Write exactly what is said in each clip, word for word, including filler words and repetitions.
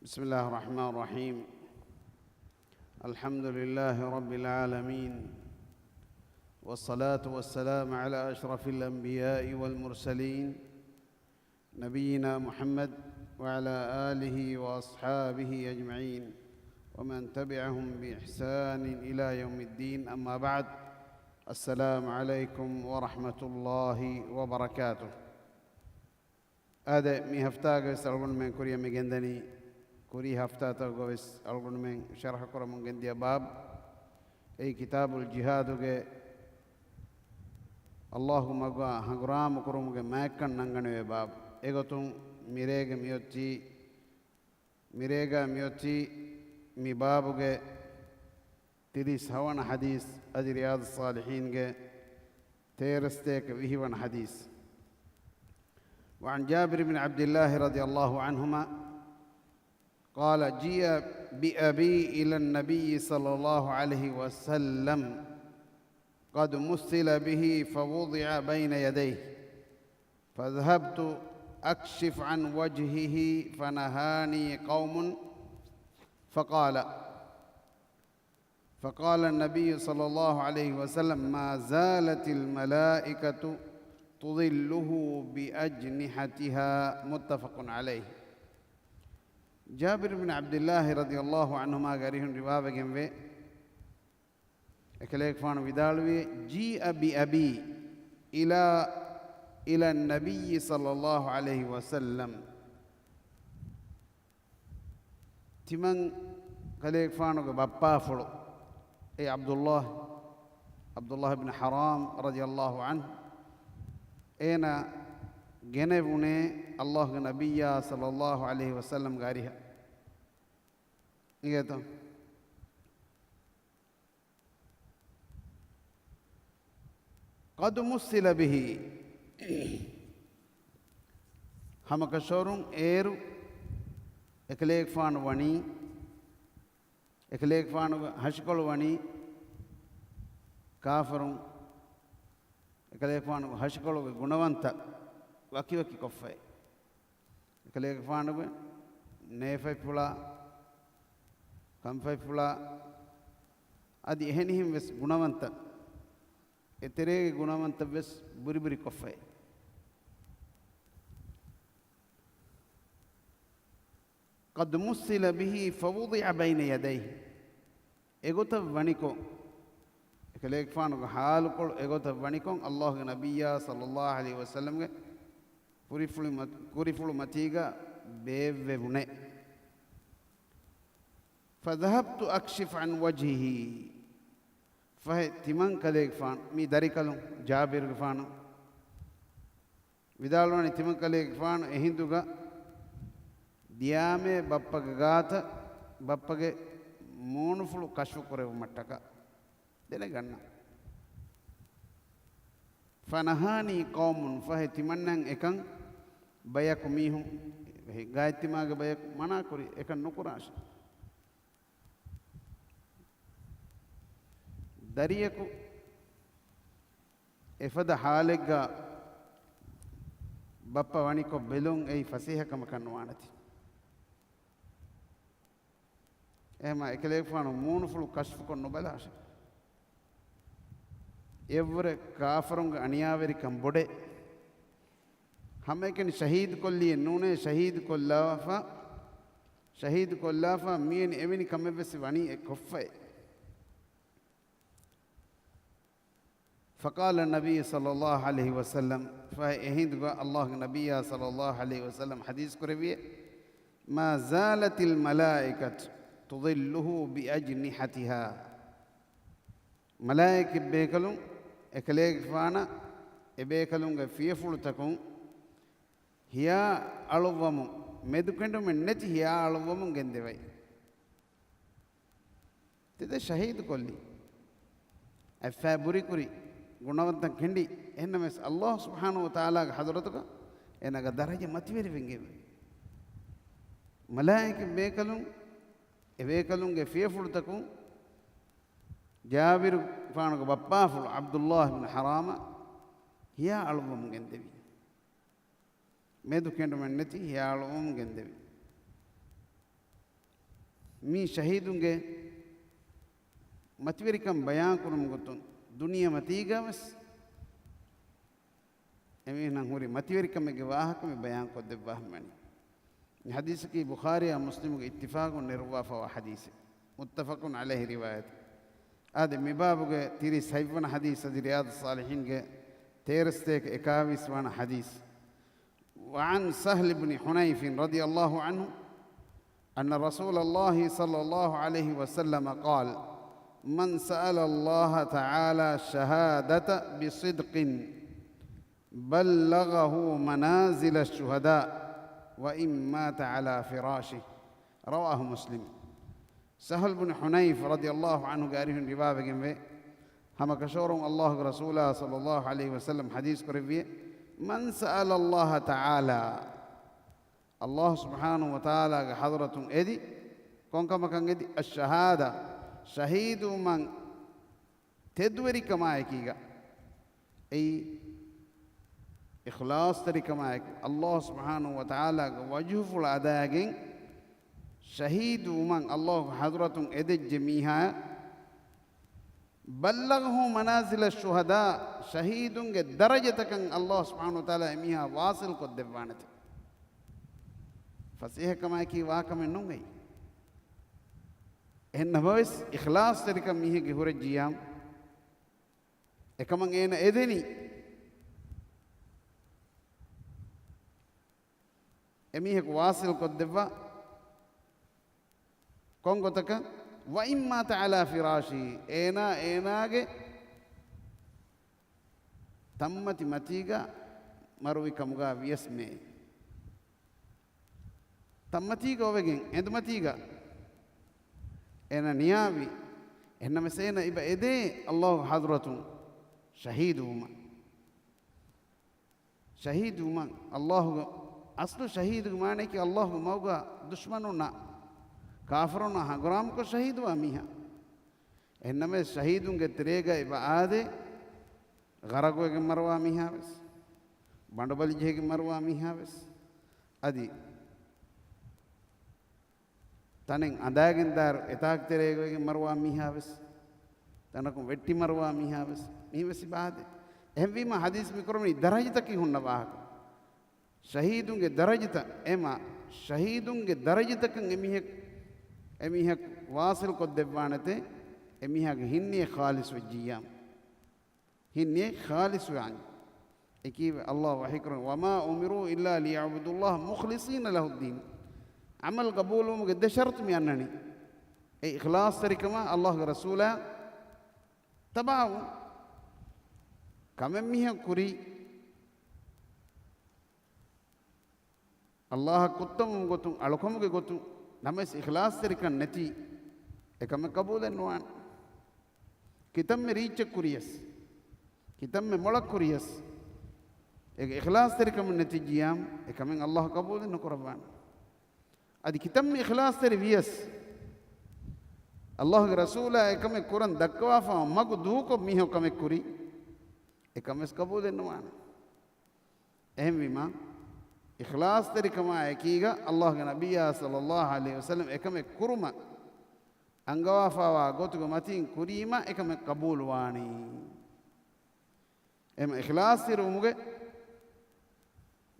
بسم الله الرحمن الرحيم. الحمد لله رب العالمين. والصلاة والسلام على أشرف الأنبياء والمرسلين، نبينا محمد وعلى آله وأصحابه أجمعين، ومن تبعهم بإحسان إلى يوم الدين، أما بعد. السلام عليكم ورحمة الله وبركاته. އާދެ، މި ހަފްތާގެ ވެސް އަޅުގަނޑުމެން ކުރިއަށް މި ގެންދަނީ، ކުރީ ހަފްތާތަކުގަ ވެސް އަޅުގަނޑުމެން ޝަރަޙަ ކުރަމުން ގެންދިޔަ ބާބު، އެއީ ކިތާބުލް ޖިހާދުގެ އައްލާހުގެ މަގުގަ ހަނގުރާމަ ކުރުމުގެ މާތްކަން ނަންގަނެވޭ ބާބު. އެގޮތުން މިރޭގެ މިއޮތީ، މިރޭގަ މިއޮތީ މި ބާބުގެ ތިރީސް ހަވަނަ ޙަދީޘް، އަދި ރިޔާޟުއްޞާލިޙީންގެ ތޭރަސަތޭކަ ވިހި ވަނަ ޙަދީޘް. وعن جابر بن عبد الله رضي الله عنهما قال: جيء بأبي إلى النبي صلى الله عليه وسلم قد مثل به فوضع بين يديه، فذهبت أكشف عن وجهه فنهاني قوم فقال، فقال النبي صلى الله عليه وسلم: ما زالت الملائكة تظله بأجنحتها، متفق عليه. ޖާބިރު ބިން ޢަބްދިއްލާހި ރަޟިޔައްލާހު ޢަންހުމާގެ އަރިހުން ރިވާވެގެންވޭ، އެކަލޭގެފާނު ވިދާޅުވި، جيء بأبي إلى، إلى النبي صلى الله عليه وسلم. ތިމަން ކަލޭގެފާނުގެ ބައްޕާފުޅު، އެ ޢަބްދުއްލާހް، ޢަބްދުއްލާހް ބިން ޙަރާމް ރަޟިޔައްލާހު ޢަންހު، އޭނާ ގެނެވުނޭ އައްލާހުގެ ނަބިއްޔާ ޞައްލައްލާހު ޢަލައިހި ވަސައްލަމްގެ އަރިހަށް. އިނގޭތޯ؟ قد مثل به. ހަމަކަށަވަރުން އޭރު އެކަލޭގެފާނު ވަނީ، އެކަލޭގެފާނުގެ ހަށިކޮޅު ވަނީ ކާފަރުން އެކަލޭގެފާނުގެ ހަށިކޮޅުގެ ގުނަވަންތައް ވަކިވަކި ކޮށްފައި. އެކަލޭގެފާނުގެ ނޭފަތްފުޅާ، ކަންފަތްފުޅާ، އަދި އެހެނިހެން ވެސް ގުނަވަންތައް، އެތެރޭގެ ގުނަވަންތައް ވެސް ބުރިބުރި ކޮށްފައި. قد مثل به فوضع بين يديه. އެގޮތަށް ވަނިކޮށް، އެކަލޭގެފާނުގެ ޙާލުކޮޅު އެގޮތަށް ވަނިކޮށް، އައްލާހުގެ ނަބިއްޔާ ޞައްލައްލާހު ޢަލައިހި ވަސައްލަމްގެ ކުރިފުޅި މަ-، ކުރިފުޅު މަތީގަ ބޭއްވެވުނެ. فذهبت أكشف عن وجهه. ފަހެ ތިމަން ކަލޭގެފާނު، މީ ދަރިކަލުން، ޖާބިރުގެފާނު، ވިދާޅުވަނީ، ތިމަން ކަލޭގެފާނު އެހިނދުގަ ދިޔާމޭ ބައްޕަގެ ގާތަށް، ބައްޕަގެ މޫނުފުޅު ކަޝްފު ކުރެވުމަށްޓަކާ ދެނެގަންނަ. فنهاني قوم، ފަހެ ތިމަންނަން އެކަން ބަޔަކު މީހުން، ގާތްތިމާގެ ބަޔަކު މަނާކުރި، އެކަން ނުކުރާށޭ. ދަރިޔަކު އެފަދަ ޙާލެއްގަ ބައްޕަ ވަނިކޮށް ބެލުން އެއީ ފަސޭހަކަމަކަށް ނުވާނެތި. އެހެމަ އެކަލޭގެފާނު މޫނުފުޅު ކަޝްފުކޮށް ނުބަލާށެ. އެއަށްވުރެ ކާފަރުންގެ އަނިޔާވެރިކަން ބޮޑޭ. ހަމައެކަނި ޝަހީދު ކޮށްލިއެއް ނޫނޭ، ޝަހީދު ކޮށްލާފަ، ޝަހީދު ކޮށްލާފަ މިއެނި އެވެނި ކަމެއްވެސް ވަނީ އެ ކޮށްފައެއް. فقال النبي صلى الله عليه وسلم، ފަހެ އެހިނދުގަ އައްލާހުގެ ނަބިއްޔާ ޞައްލައްލާހު ޢަލައިހި ވަސައްލަމް ޙަދީޘް ކުރެއްވިއޭ، ما زالت الملائكة تظله بأجنحتها. މަލާއިކަ ބޭކަލުން އެކަލޭގެފާނަށް އެބޭކަލުންގެ ފިޔަފުޅުތަކުން ހިޔާ އަޅުއްވަމުން، މެދުކެނޑުމެއް ނެތި ހިޔާ އަޅުއްވަމުން ގެންދެވައި. ތިދެ ޝަހީދު ކޮށްލި. އަތްފައި ބުރިކުރި، ގުނަވަންތަން ކެނޑި. އެހެންނަމަވެސް، އައްލާހު ސުބްޙާނަހު ވަތަޢާލާގެ ޙަޟްރަތުގަ އޭނާގެ ދަރަޖަ މަތިވެރިވެގެންވެ. މަލާއިކަ ބޭކަލުން، އެ ބޭކަލުންގެ ފިޔަފުޅުތަކުން ޖާބިރުފާނުގެ ބައްޕާފުޅު ޢަބްދުއްލާހި ބިން ޙަރާމަށް ހިޔާ އަޅުއްވަމުން ގެންދެވި. މެދު ކެނޑުމެއް ނެތި ހިޔާ އަޅުއްވަމުން ގެންދެވި. މީ ޝަހީދުންގެ މަތިވެރިކަން ބަޔާންކުރުމުގެ ގޮތުން ދުނިޔެމަތީގަވެސް އެމީހުންނަށް ހުރި މަތިވެރިކަމެއްގެ ވާހަކަ މި ބަޔާންކޮށްދެއްވާ ހަމަނި. މި ޙަދީޘަކީ ބުޚާރީއާ މުސްލިމުގެ އިއްތިފާޤުން ނެރުއްވާފަވާ ޙަދީޘެއް. މުއްތަފަޤުން ޢަލައިހި ރިވާޔަތެއް. އާދެ، މި ބާބުގެ ތިރީސް ހަތްވަނަ ޙަދީޘް އަދި ރިޔާޟުއްޞާލިޙީންގެ ތޭރަ ސަތޭކަ އެކާވީސް ވަނަ ޙަދީޘް. وعن سهل بن حنيف رضي الله عنه أن رسول الله صلى الله عليه وسلم قال: من سأل الله تعالى الشهادة بصدق بلغه منازل الشهداء وإن مات على فراشه. رواه مسلم. ސަހްލު ބުނު ޙުނައިފް ރަޟިޔަﷲ ޢަންހުގެ އަރިހުން ރިވާވެގެންވޭ، ހަމަ ކަށަވަރުން ﷲގެ ރަސޫލާ ޞައްލަﷲ ޢަލައިހި ވަސައްލަމް ޙަދީޘް ކުރެއްވިއޭ، من سأل الله تعالى، ﷲ ސުބްޙާނަހޫ ވަތަޢާލާގެ ޙަޟްރަތުން އެދި، ކޮންކަމަކަށް އެދި؟ الشهادة، ޝަހީދުވުމަށް ތެދުވެރިކަމާއެކީގަ، އެއީ އިޚްލާޞްތެރިކަމާއެކު، ﷲ ސުބްޙާނަހޫ ވަތަޢާލާގެ ވަޖްހުފުޅު އަދާގެން ޝަހީދުވުމަށް ﷲގެ ޙަޟްރަތުން އެދެއްޖެ މީހާ، بلغه منازل الشهداء، ޝަހީދުންގެ ދަރަޖަތަކަށް ﷲ ސުބްޙާނަހޫ ވަތަޢާލާ އެމީހާ ވާޞިލް ކޮށްދެއްވާނެތެ. ފަސޭހަކަމާއެކީ ވާކަމެއް ނޫން އެއީ. އެހެން ނަމަވެސް، އިޚްލާޞްތެރިކަން މީހެއްގެ ހުރެއްޖިއްޔާ، އެކަމަށް އޭނަ އެދެނީ، އެމީހަކު ވާޞިލް ކޮށްދެއްވާ ކޮން ގޮތަކަށް؟ وإن مات على فراشه، އޭނާ އޭނާގެ ތަންމަތި މަތީގަ މަރުވި ކަމުގަ ވިޔަސް މޭ. ތަންމަތީގަ އޮވެގެން އެނދުމަތީގަ އޭނަ ނިޔާވި، އެހެންނަމަވެސް އޭނަ އިބަ އެދޭ ﷲގެ ޙަޟްރަތުން ޝަހީދުވުމަށް. ޝަހީދުވުމަށް ﷲގެ، އަސްލު ޝަހީދުގެ މާނައަކީ ﷲގެ މަގުގަ ދުޝްމަނުންނާ ކާފަރުންނާ ހަނގުރާމަކޮށް ޝަހީދުވާ މީހާ. އެހެންނަމަވެސް، ޝަހީދުންގެ ތެރޭގަ އިބަ އާދޭ، ޣަރަޤުވެގެން މަރުވާ މީހާވެސް، ބަނޑުބަލި ޖެހިގެން މަރުވާ މީހާވެސް، އަދި ތަނެއް އަނދާގެންދާއިރު އެތާކު ތެރޭގަ ވެގެން މަރުވާ މީހާވެސް، ތަނަކުން ވެއްޓި މަރުވާ މީހާވެސް، މީހެއްވެސް އިބަ އާދޭ. އެހެންވީމަ، ޙަދީޘް މިކުރަނީ ދަރަޖަތަކީ ހުންނަ ވާހަކަ. ޝަހީދުންގެ ދަރަޖަތައް، އެމަ، ޝަހީދުންގެ ދަރަޖަތަކަށް އެމީހަކު، އެމީހަކު ވާޞިލް ކޮށްދެއްވާނެތޭ، އެމީހާގެ ހިންނިޔަތް ޚާލިޞް ވެއްޖިއްޔާ. ހިންނިޔަތް ޚާލިޞުވާން. އެކީވެ ﷲ ވަޙީކުރަނީ، وما أمروا إلا ليعبدوا الله مخلصين له الدين. ޢަމަލު ޤަބޫލުވުމުގެ ދެ ޝަރުޠު މި އަންނަނީ. އެ އިޚްލާޞްތެރިކަމާ، ﷲގެ ރަސޫލާ ތަބާވުން. ކަމެއް މީހަކު ކުރީ، ﷲއަށް ކުއްތަމުމުގެ ގޮތުން، އަޅުކަމުގެ ގޮތުން، ނަމަވެސް އިޚްލާޞްތެރިކަން ނެތީ، އެކަމެއް ޤަބޫލެއް ނުވާނެ. ކިތަންމެ ރީއްޗެއް ކުރިޔަސް، ކިތަންމެ މޮޅަށް ކުރިޔަސް، އޭގެ އިޚްލާޞްތެރިކަމެއް ނެތިއްޖިޔާމު، އެކަމެއް ﷲ ޤަބޫލެއް ނުކުރައްވާނެ. އަދި ކިތަންމެ އިޚްލާޞްތެރި ވިޔަސް، ﷲގެ ރަސޫލާ އެކަމެއް ކުރަން ދައްކަވާފަ މަގު ދޫކޮށް މީހަކު ކަމެއް ކުރީ، އެކަމެއް ވެސް ޤަބޫލެއް ނުވާނެ. އެހެންވީމަ، އިޚްލާޞްތެރިކަމާ އެކީގަ ﷲގެ ނަބިއްޔާ ޞައްލަﷲ ޢަލައިހި ވަސައްލަމް އެކަމެއް ކުރުމަށް އަންގަވާފައިވާ ގޮތުގެ މަތީން ކުރީމަ އެކަމެއް ޤަބޫލުވާނީ. އެހެން އިޚްލާޞްތެރިވުމުގެ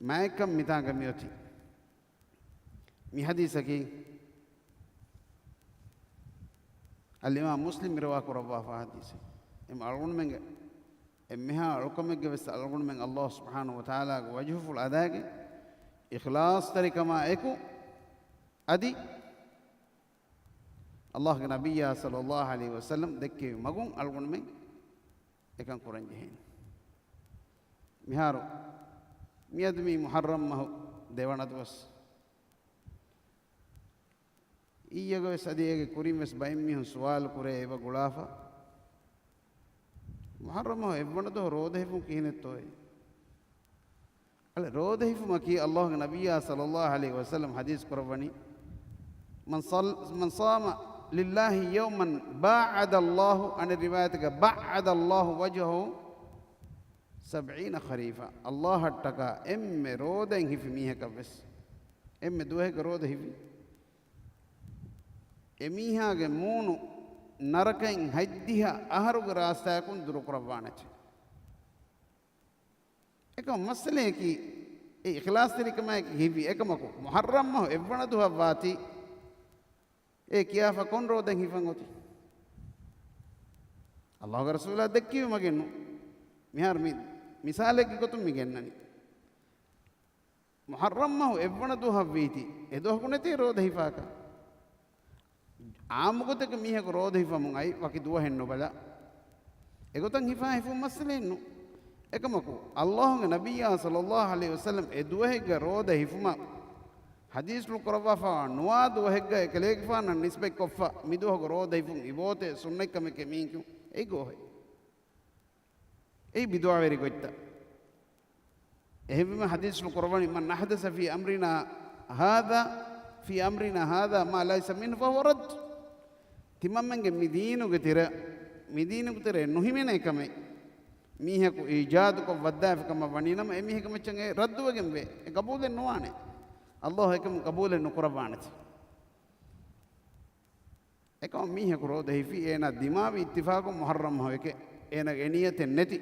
މާތްކަން މިތާނގަ މިއޮތީ. މި ޙަދީޘަކީ އަލްއިމާމް މުސްލިމް ރިވާ ކުރައްވާފާ ޙަދީޘެއް. އެމަ އަޅުގަނޑުމެންގެ އެންމެހާ އަޅުކަމެއްގެ ވެސް އަޅުގަނޑުމެން ﷲ ސުބްޙާނަހޫ ވަތަޢާލާގެ ވަޖްހުފުޅު އަދާގެން އިޚްލާޞްތެރިކަމާ އެކު އަދި ﷲގެ ނަބިއްޔާ ޞައްލަﷲ ޢަލައިހި ވަސައްލަމް ދެއްކެވި މަގުން އަޅުގަނޑުމެން އެކަން ކުރަން ޖެހޭނެ. މިހާރު މިއަދު މީ މުޙައްރަމް މަހު ދެވަނަ ދުވަސް. އިއްޔެގަ ވެސް އަދި އޭގެ ކުރިން ވެސް ބައެއް މީހުން ސުވާލު ކުރޭ އެބަ ގުޅާފަ. މުޙައްރަމް މަހު އެއްވަނަ ދުވަހު ރޯދަ ހިފުން ކިހިނެއްތޯއޭ؟ އަޅެ، ރޯދަ ހިފުމަކީ ﷲގެ ނަބިއްޔާ ޞައްލަﷲ ޢަލައިހި ވަސައްލަމް ޙަދީޘް ކުރައްވަނީ، من صل-، من صام لله يوما باعد الله، އަނެއް ރިވާޔަތަކަށް، بعد الله وجهه سبعين خريفا. ﷲއަށްޓަކާ އެންމެ ރޯދައިން ހިފި މީހަކަށް ވެސް، އެންމެ ދުވަހެއްގަ ރޯދަ ހިފި، އެމީހާގެ މޫނު ނަރަކައިން ހަތްދިހަ އަހަރުގެ ރާސްތާއަކުން ދުރުކުރައްވާނެތެ. އެކަމަ މައްސަލަޔަކީ، އެ އިޚްލާޞްތެރިކަމާއެކީ ހިތްވީ. އެކަމަކު، މުޙައްރަމް މަހު އެއްވަނަ ދުވަހަށް ވާތީ، އޭ ކިޔާފަ ކޮން ރޯދައެއް ހިފަން އޮތީ؟ އައްލާހުގެ ރަސޫލާ ދެއްކިވި މަގެއްނު. މިހާރު މި މިސާލެއްގެ ގޮތުން މި ގެންނަނީ. މުޙައްރަމް މަހު އެއްވަނަ ދުވަހަށް ވީތީ، އެ ދުވަހަކު ނެތޭ ރޯދަ ހިފާކަށް. އާއްމުގޮތަކަށް މީހަކު ރޯދަ ހިފަމުން އައި ވަކި ދުވަހެއް ނުބަލާ. އެގޮތަށް ހިފާ ހިފުން މައްސަލައެއްނު. އެކަމަކު، އައްލާހުގެ ނަބިއްޔާ ޞައްލައްލާހު ޢަލައިހި ވަސައްލަމް އެ ދުވަހެއްގަ ރޯދަ ހިފުމަށް ޙަދީޘްފުޅު ކުރައްވާފަ ނުވާ ދުވަހެއްގަ އެކަލޭގެފާނަށް ނިސްބަތްކޮށްފަ، މި ދުވަހުގަ ރޯދަ ހިފުން އިބާދަތެއް ސުންނަތްކަމެކޭ މީހުން އެއީ ގޯހެއް. އެއީ ބިދުޢަވެރި ގޮތްތައް. އެހެންވީމަ ޙަދީޘްފުޅު ކުރައްވަނީ، "من أحدث في أمرنا هذا، في أمرنا هذا ما ليس منه فهو رد." ތިމަންމެންގެ މި ދީނުގެ ތެރެ، މި ދީނުގެ ތެރެ ނުހިމެނޭ ކަމެއް މީހަކު އީޖާދުކޮށް ވައްދާފި ކަމަށް ވަނީނަމަ، އެ މީހަކަށް މައްޗަށް އެ ރައްދުވެގެން ވޭ، އެ ގަބޫލެއް ނުވާނެ. އައްލާހު އެކަމު ގަބޫލެއް ނުކުރައްވާނެތެ. އެކަމަ މީހަކު ރޯދަ ހިފީ، އޭނާ ދިމާވި އިއްތިފާޤުން މުޙައްރަމް މަހު އެކެއް، އޭނާގެ އެ ނިޔަތެއް ނެތި.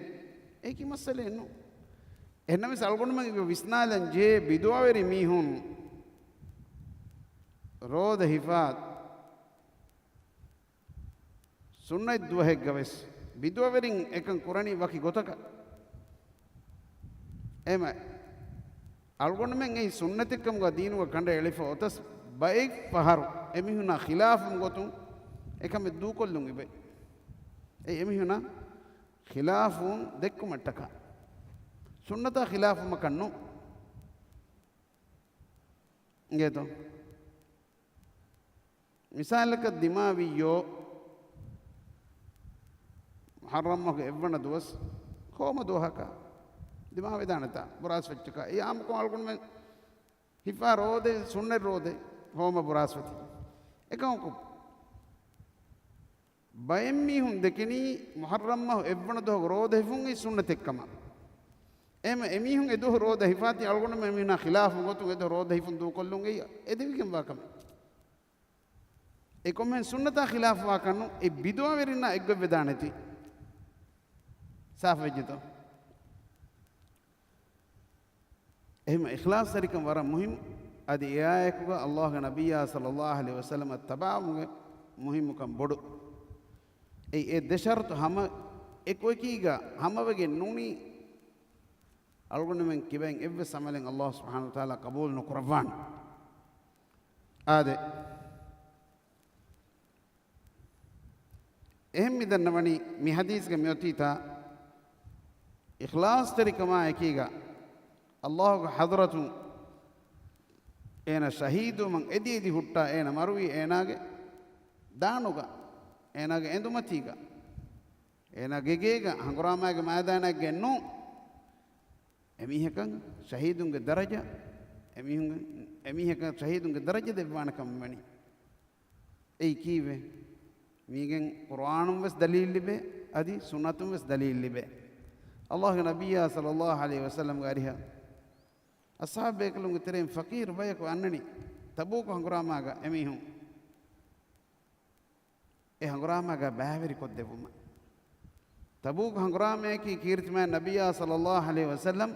އެއީކީ މައްސަލައެއް ނޫން. އެހެންނަމަވެސް އަޅުގަނޑުމެން ވިސްނާލަން ޖެހޭ ބިދުޢަވެރި މީހުން ރޯދަ ހިފާ ސުންނަތް ދުވަހެއްގަ ވެސް ބިދުޢަވެރިން އެކަން ކުރަނީ ވަކި ގޮތަކަށް. އެހެމަ އަޅުގަނޑުމެން އެއީ ސުންނަތެއްކަމުގަ ދީނުގަ ކަނޑައެޅިފަ އޮތަސް، ބައެއް ފަހަރު އެމީހުނާ ޚިލާފު ގޮތުން އެކަމެއް ދޫކޮށްލުން އިބޭ. އެއީ އެމީހުނާ ޚިލާފުވުން ދެއްކުމަށްޓަކާ. ސުންނަތާ ޚިލާފުވުމަކަށް ނޫން. އިނގޭތޯ؟ މިސާލަކަށް ދިމާވިއްޔޯ، މުޙައްރަމް މަހުގެ އެއްވަނަ ދުވަސް ހޯމަ ދުވަހަކަށް ދިމާވެދާނެތާ، ބުރާސް ފެއްޗަކާ. އެ އާއްމުކޮށް އަޅުގަނޑުމެން ހިފާ ރޯދަ، ސުންނަތް ރޯދަ، ހޯމަ ބުރާސް ފެތި. އެކަމަކު، ބައެއް މީހުން ދެކެނީ މުޙައްރަމް މަހު އެއްވަނަ ދުވަހު ރޯދަ ހިފުން އެއީ ސުންނަތެއްކަމަށް. އެހެމަ އެމީހުން އެ ދުވަހު ރޯދަ ހިފާތީ އަޅުގަނޑުމެން އެމީހުނާ ޚިލާފު ގޮތުން އެ ދުވަހު ރޯދަ ހިފުން ދޫކޮށްލުން އެއީ އެދެވިގެންވާ ކަމެއް. އެ ކޮންމެހެން ސުންނަތާ ޚިލާފުވާކަށްނު، އެ ބިދުޢަވެރިންނާ އެއްގޮތްވެދާނެތީ. ސާފުވެއްޖެތޯ؟ އެހެމަ އިޚްލާޞްތެރިކަން ވަރަށް މުހިއްމު. އަދި އެއާއެކުގަ އައްލާހުގެ ނަބިއްޔާ ޞައްލައްލާހު ޢަލައިހި ވަސައްލަމަށް ތަބާވުމުގެ މުހިއްމުކަން ބޮޑު. އެއީ އެ ދެ ޝަރުޠު ހަމަ އެކުއެކީގަ ހަމަވެގެން ނޫނީ، އަޅުގަނޑުމެން ކިބައިން އެއްވެސް ޢަމަލެއް އައްލާހު ސުބްޙާނަހު ވަތަޢާލާ ޤަބޫލު ނުކުރައްވާނެ. އާދެ، އެހެން މި ދަންނަވަނީ މި ޙަދީޘްގަ މިއޮތީތާ އިޚްލާޞްތެރިކަމާ އެކީގަ އައްލާހުގެ ޙަޟްރަތުން އޭނަ ޝަހީދުވުމަށް އެދި އެދި ހުއްޓާ އޭނަ މަރުވީ އޭނާގެ ދާނުގަ، އޭނާގެ އެނދުމަތީގަ، އޭނާގެ ގޭގަ ހަނގުރާމާގެ މައިދާނެއްގައެއް ނޫން. އެމީހަކަށް ޝަހީދުންގެ ދަރަޖަ، އެމީހުން، އެމީހަކަށް ޝަހީދުންގެ ދަރަޖަ ދެއްވާނެ ކަމަށް ވަނީ. އެއީ ކީއްވެ؟ މީގެން ޤުރްއާނުން ވެސް ދަލީލް ލިބޭ، އަދި ސުންނަތުން ވެސް ދަލީލް ލިބޭ. އައްލާހުގެ ނަބިއްޔާ ޞައްލައްލާހު ޢަލައިހި ވަސައްލަމްގެ އަރިހަށް އަޞްޙާބު ބޭކަލުންގެ ތެރެއިން ފަޤީރު ބަޔަކު އަންނަނީ ތަބޫކު ހަނގުރާމާގަ އެމީހުން އެ ހަނގުރާމާގަ ބައިވެރިކޮށްދެއްވުމަށް. ތަބޫކު ހަނގުރާމަޔަކީ ކީރިތިމާ ނަބިއްޔާ ޞައްލައްލާހު ޢަލައިހި ވަސައްލަމް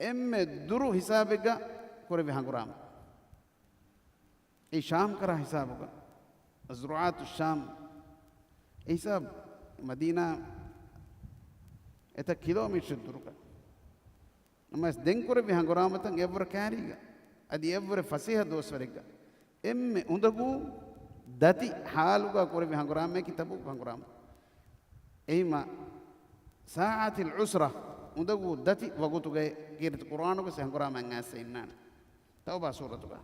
އެންމެ ދުރު ހިސާބެއްގަ ކުރެއްވި ހަނގުރާމަ. އެ ޝާމް ކަރާ ހިސާބުގަ، ޒުރުޢާތު ޝާމް، އެ ހިސާބު މަދީނާ އެތައް ކިލޯމީޓަރެއް ދުރުގަ. ނަމަވެސް ދެން ކުރެއްވި ހަނގުރާމަތައް އެއްވަރަށް ކާރީގަ، އަދި އެއްވަރެއް ފަސޭހަ ދުވަސްވަރެއްގަ، އެންމެ އުނދަގޫ ދަތި ޙާލުގަ ކުރެއްވި ހަނގުރާމަޔަކީ ތަބޫކު ހަނގުރާމަ. އެހިމަ ސާޢަތިލް ޢުސްރަ، އުނދަގޫ ދަތި ވަގުތުގައި ކީރިތި ޤުރްއާނުގަ އެ ހަނގުރާމަ އައިސް އިންނާނެ. ތައުބާ ސޫރަތުގަ.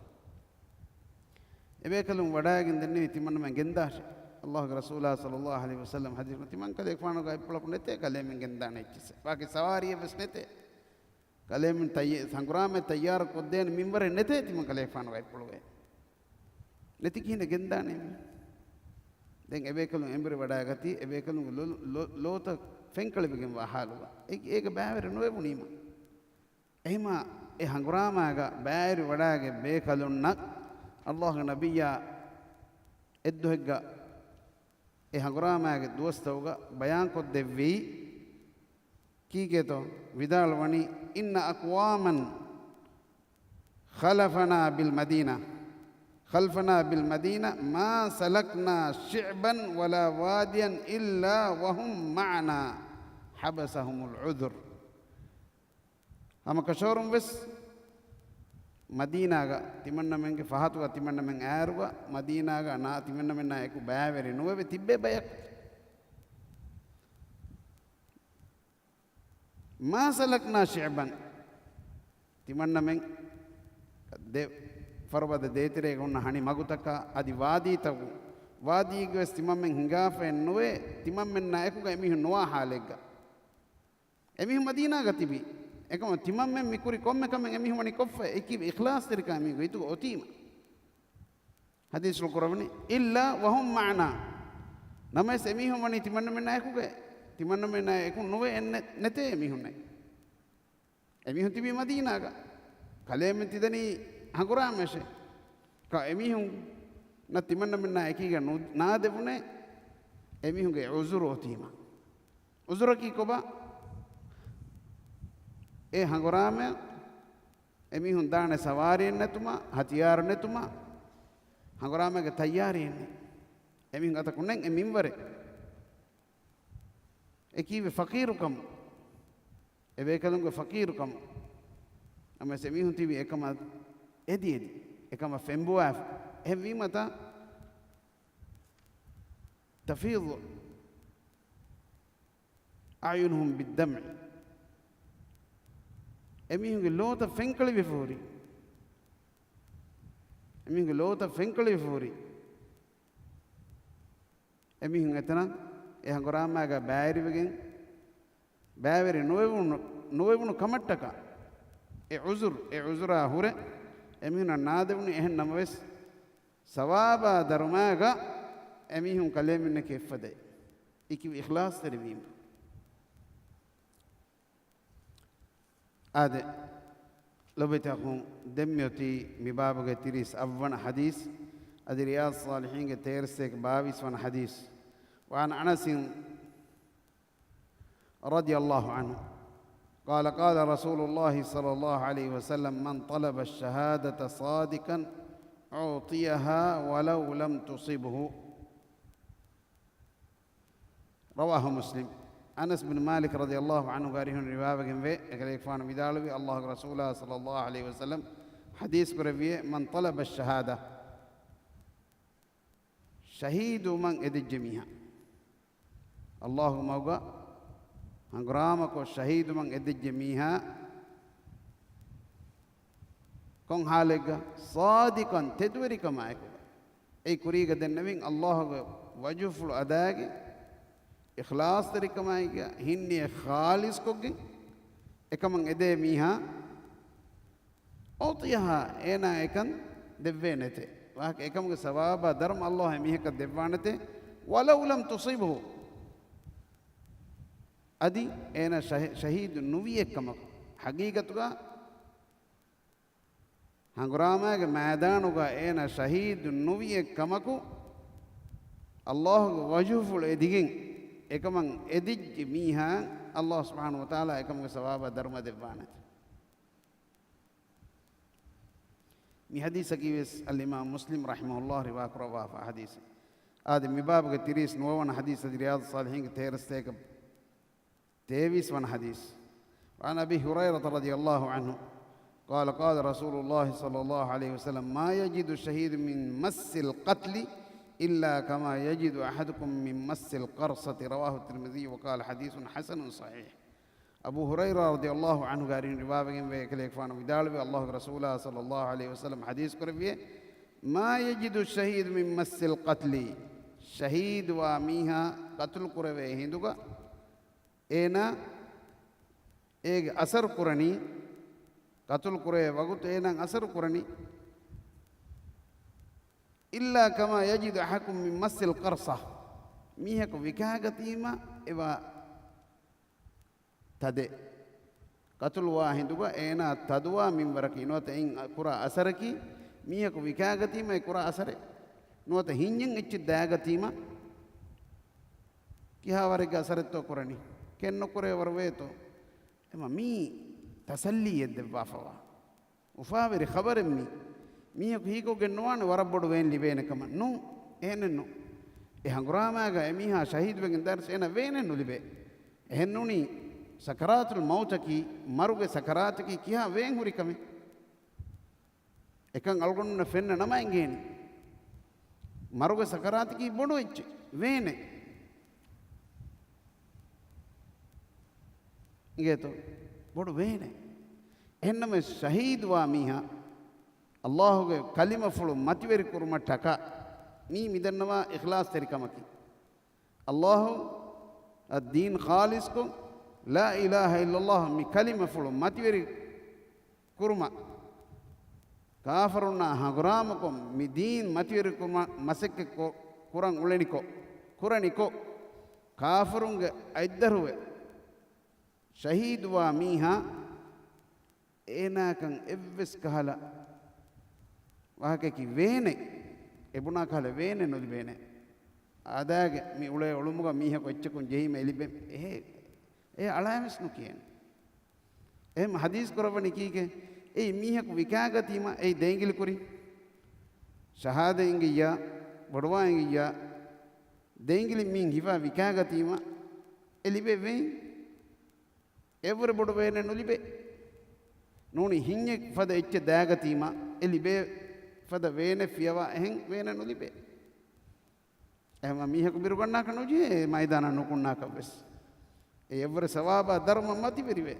އެބޭކަލުން ވަޑައިގެން ދެންނެވި ތިމަންނަމެން ގެންދާށޭ. އައްލާހުގެ ރަސޫލާ ޞައްލައްލާހު ޢަލައިހި ވަސައްލަމް ޙަދީޘް، ތިމަން ކަލޭގެފާނުގެ އަތްޕުޅަކު ނެތޭ ކަލޭމެން ގެންދާނެ އެއްޗިއްސެއް. ވާގި ސަވާރީއެއް ވެސް ނެތޭ. ކަލޭމެން ތައްޔަ-، ހަނގުރާމަ ތައްޔާރު ކޮށްދޭނެ މިންވަރެއް ނެތޭ ތިމަން ކަލޭގެފާނުގެ އަތްޕުޅުގައި. ނެތި ކިހިނެއް ގެންދާނެ މި؟ ދެން އެބޭކަލުން އެނބުރި ވަޑައިގަތީ، އެބޭކަލުންގެ ލޮ-، ލޮ-، ލޯތައް ފެންކަޅިވެގެންވާ ޙާލުގަ. އެ-، އޭގެ ބައިވެރި ނުވެވުނީމަ. އެހިމާ އެ ހަނގުރާމާގަ ބައިވެރިވަޑައިގެން ބޭކަލުންނަށް އައްލާހުގެ ނަބިއްޔާ އެއްދުހެއްގަ އެ ހަނގުރާމާގެ ދުވަސްތަކުގަ ބަޔާންކޮށްދެއްވީ ކީކޭތޯ؟ ވިދާޅުވަނީ، إن أقواما خلفنا بالمدينة، خلفنا بالمدينة ما سلكنا شعبا ولا واديا إلا وهم معنا حبسهم العذر. ހަމަކަށަވަރުން ވެސް މަދީނާގަ ތިމަންނަމެންގެ ފަހަތުގަ ތިމަންނަމެން އާރުގަ މަދީނާގަ ނާ ތިމަންނަމެންނާ އެކު ބައިވެރި ނުވެވެ ތިއްބޭ ބަޔަކު. ما سلكنا شعبا. ތިމަންނަމެން ދެ ފަރުބަދަ ދޭތެރޭގަ ހުންނަ ހަނި މަގުތަކާ އަދި ވާދީތަކު، ވާދީގެ ވެސް ތިމަންމެން ހިނގާފައެއް ނުވޭ، ތިމަންމެންނާ އެކުގަ އެމީހުން ނުވާ ހާލެއްގަ. އެމީހުން މަދީނާގަ ތިބި. އެކަމަ ތިމަންމެން މި ކުރި ކޮންމެ ކަމެއް އެމީހުން ވަނީ ކޮށްފަ އެކީ އިޚްލާޞްތެރިކަމެއް މީގު އިތުގަ އޮތީމަ. ޙަދީޘްފުޅު ކުރައްވަނީ، إلا وهم معنا. ނަމަވެސް އެމީހުން ވަނީ ތިމަންނަމެންނާ އެކުގަ، ތިމަންނަމެންނާ އެކު ނުވެ އެއް ނެ-، ނެތޭ އެމީހުންނެއް. އެމީހުން ތިބީ މަދީނާގަ. ކަލޭމެން ތިދަނީ ހަނގުރާމައަށޭ. ކަ އެމީހުންނަށް ތިމަންނަމެންނާ އެކީގަ ނު-، ނާދެވުނޭ އެމީހުންގެ ޢުޛުރު އޮތީމަ. ޢުޛުރަކީ ކޮބާ؟ އެ ހަނގުރާމަ އެމީހުން ދާނެ ސަވާރީއެއް ނެތުމަށް، ހަތިޔާރު ނެތުމަށް، ހަނގުރާމައިގެ ތައްޔާރީއެއް ނެތް. އެމީހުން އަތަކު ނެތް އެ މިންވަރެއް. އެކީވެ ފަޤީރުކަމު. އެ ބޭކަލުންގެ ފަޤީރުކަމު. ނަމަވެސް އެމީހުން ތިބި އެކަމަށް އެދި އެދި، އެކަމަށް ފެންބޮވާފަ. އެހެންވީމަތާ، تفيض أعينهم بالدمع. އެމީހުންގެ ލޯތައް ފެންކަޅިވެފަ ހުރި. އެމީހުންގެ ލޯތައް ފެންކަޅިވެފަ ހުރި. އެމީހުން އެތަނަށް އެ ހަނގުރާމައިގަ ބައިވެރިވެގެން، ބައިވެރި ނުވެވުނު، ނުވެވުނު ކަމަށްޓަކާ، އެ ޢުޛުރު، އެ ޢުޛުރާ ހުރެ އެމީހުނަށް ނާދެވުނީ. އެހެން ނަމަވެސް، ސަވާބާ ދަރުމައިގަ އެމީހުން ކަލޭމެންނަކީ އެއްފަދައި. އެކި އިޚްލާޞްތެރިވީމަ. އާދެ، ލޮބުވެތި އަޚުން، ދެން މިއޮތީ މި ބާބުގެ ތިރީސް އަށްވަނަ ޙަދީޘް، އަދި ރިޔާޟުއްޞާލިޙީންގެ ތޭރަ ސަތޭކަ ބާވީސް ވަނަ ޙަދީޘް. وعن أنس رضي الله عنه قال قال رسول الله صلى الله عليه وسلم من طلب الشهادة صادقا أعطيها ولو لم تصبه. رواه مسلم. އަނަސް ބިން މާލިކް ރަޟިޔަﷲ ޢަންހުގެ އަރިހުން ރިވާވެގެންވޭ، އެކަލޭގެފާނު ވިދާޅުވި، އައްލާހުގެ ރަސޫލާ ޞައްލަﷲ ޢަލައިހި ވަސައްލަމް ޙަދީޘް ކުރެއްވިއޭ، من طلب الشهادة، ޝަހީދުވުމަށް އެދެއްޖެ މީހާ، އައްލާހުގެ މަގުގަ ހަނގުރާމަކޮށް ޝަހީދުވުމަށް އެދެއްޖެ މީހާ، ކޮން ޙާލެއްގަ؟ ޞާދިޤަން، ތެދުވެރިކަމާއެކު. އެއީ ކުރީގަ ދެންނެވިން އައްލާހުގެ ވަޖުހުފުޅު އަދާގެ، އިޚްލާޞްތެރިކަމާއިގެ ހިންނިޔަތް ޚާލިޞްކޮށްގެން އެކަމަށް އެދޭ މީހާ، އުޢްޠިޔަހާ، އޭނާ އެކަން ދެއްވޭނެތެ. ވާހަކަ އެކަމުގެ ސަވާބާ ދަރުމަ އައްލާހު އެމީހަކަށް ދެއްވާނެތެ. ވަލައު ލަމް ތުޞިބްހު. އަދި އޭނާ ޝަހި-، ޝަހީދު ނުވިއެއްކަމަކު، ޙަޤީޤަތުގަ ހަނގުރާމާގެ މައިދާނުގަ އޭނާ ޝަހީދު ނުވިއެއްކަމަކު، އައްލާހުގެ ވަޖުހުފުޅު އެދިގެން އެކަމަށް އެދިއްޖެ މީހާ، އައްލާހު ސުބްޙާނަހު ވަތަޢާލާ އެކަމުގެ ސަވާބާ ދަރުމަ ދެއްވާނެތެ. މި ޙަދީޘަކީ ވެސް އަލްއިމާމް މުސްލިމް ރަޙިމަހުﷲ ރިވާކުރައްވާފަ ޙަދީޘެއް. އާދެ، މި ބާބުގެ ތިރީސް ނުވަވަނަ ޙަދީޘް އަދި ރިޔާޟުއްޞާލިޙީންގެ ތޭރަ ސަތޭކަ ތޭވީސް ވަނަ ޙަދީޘް. وعن أبي هريرة رضي الله عنه قال قال رسول الله صلى الله عليه وسلم ما يجد الشهيد من مس القتل إلا كما يجد أحدكم من مس القرصة رواه الترمذي وقال حديث حسن صحيح. އަބޫ ހުރައިރާ ރަޟިޔަﷲ ޢަންހުގެ އަރިހުން ރިވާވެގެންވޭ، އެކަލޭގެފާނު ވިދާޅުވި، އައްލާހުގެ ރަސޫލާ ޞައްލަﷲ ޢަލައިހި ވަސައްލަމް ޙަދީޘް ކުރެއްވިއޭ، ما يجد الشهيد من مس القتل، ޝަހީދުވާ މީހާ ޤަތުލު ކުރެވޭ ހިނދުގަ އޭނާ އޭގެ އަސަރު ކުރަނީ، ޤަތުލު ކުރޭ ވަގުތު އޭނާ އަސަރު ކުރަނީ، إلا كما يجد أحدكم من مس القرصة، މީހަކު ވިކާގަތީމަ އެވާ ތަދެއް. ޤަތުލުވާ ހިނދުގަ އޭނާ ތަދުވާ މިންވަރަކީ ނުވަތަ އިން ކުރާ އަސަރަކީ، މީހަކު ވިކާގަތީމަ އެ ކުރާ އަސަރެއް ނުވަތަ ހިންޏެއް އެއްޗެއް ދާގަތީމަ ކިހާ ވަރެއްގެ އަސަރެއްތޯ ކުރަނީ؟ ކެތްނުކުރޭ ވަރު ވޭތޯ؟ އެމަ މީ ތަސައްލީއެއް ދެއްވާފަވާ އުފާވެރި ޚަބަރެއް މީ. މީހަކު ހީކޮށްގެން ނުވާނެ ވަރަށް ބޮޑު ވޭން ލިބޭނެ ކަމަށް. ނޫން، އެހެނެއް ނޫން. އެ ހަނގުރާމާގަ އެމީހާ ޝަހީދުވެގެން ދާއިރު އޭނަ ވޭނެއް ނުލިބޭ. އެހެން ނޫނީ ސަކަރާތުލް މައުތަކީ، މަރުގެ ސަކަރާތަކީ ކިހާ ވޭން ހުރި ކަމެއް. އެކަން އަޅުގަނޑުމެންނަށް ފެންނަ ނަމަ އެނގޭނެ. މަރުގެ ސަކަރާތަކީ ބޮޑު އެއްޗެއް، ވޭނެއް. އިނގޭތޯ؟ ބޮޑު ވޭނެއް. އެހެންނަމަވެސް ޝަހީދުވާ މީހާ އައްލާހުގެ ކަލިމަފުޅު މަތިވެރި ކުރުމަށް ޓަކާ، މީ މިދަންނަވާ އިޚްލާޞްތެރިކަމަކީ. އައްލާހު އަށް ދީން ޚާލިޞްކޮށް، ލާ އިލާހަ އިއްލައްލާހު މި ކަލިމަފުޅު މަތިވެރި ކުރުމަށް، ކާފަރުންނާ ހަނގުރާމަކޮށް، މި ދީން މަތިވެރި ކުރުމަށް މަސައްކަތް ކޮ-، ކުރަން އުޅެނިކޮށް، ކުރަނިކޮށް، ކާފަރުންގެ އަތްދަށުވެ ޝަހީދުވާ މީހާ، އޭނާކަން އެއްވެސް ކަހަލަ ވާހަކައަކީ ވޭނެ، އެ ބުނާ ކަހަލަ ވޭނެ ނުލިބޭނެ. އާދައިގެ މި އުޅޭ އުޅުމުގަ މީހަކު އެއްޗަކުން ޖެހީމަ އެ ލިބެން އެހޭ، އެ އަޅާވެސް ނުކިޔޭނެ. އެހެން ޙަދީޘް ކުރައްވަނީ ކީކޭ؟ އެއީ މީހަކު ވިކާގަތީމަ އެއީ ދޭންގިލިކުރި، ޝަހާދަ އިނގިއްޔާ، ބޮޑުވާ އިނގިއްޔާ، ދޭންގިލި މީން ހިފާ ވިކާގަތީމަ އެ ލިބޭ ވޭން. އެއްވުރެ ބޮޑު ވޭނެއް ނުލިބޭ. ނޫނީ ހިންޏެއް ފަދަ އެއްޗެއް ދާގަތީމަ އެ ލިބޭ ފަދަ ވޭނެއް ފިޔަވާ އެހެން ވޭނެއް ނުލިބޭ. އެހެން މީހަކު ބިރުގަންނާކަށް ނުޖެހޭ މައިދާނަށް ނުކުންނާކަށް ވެސް. އެ އެއްވުރެ ސަވާބާ ދަރުމަ މަތިވެރިވޭ.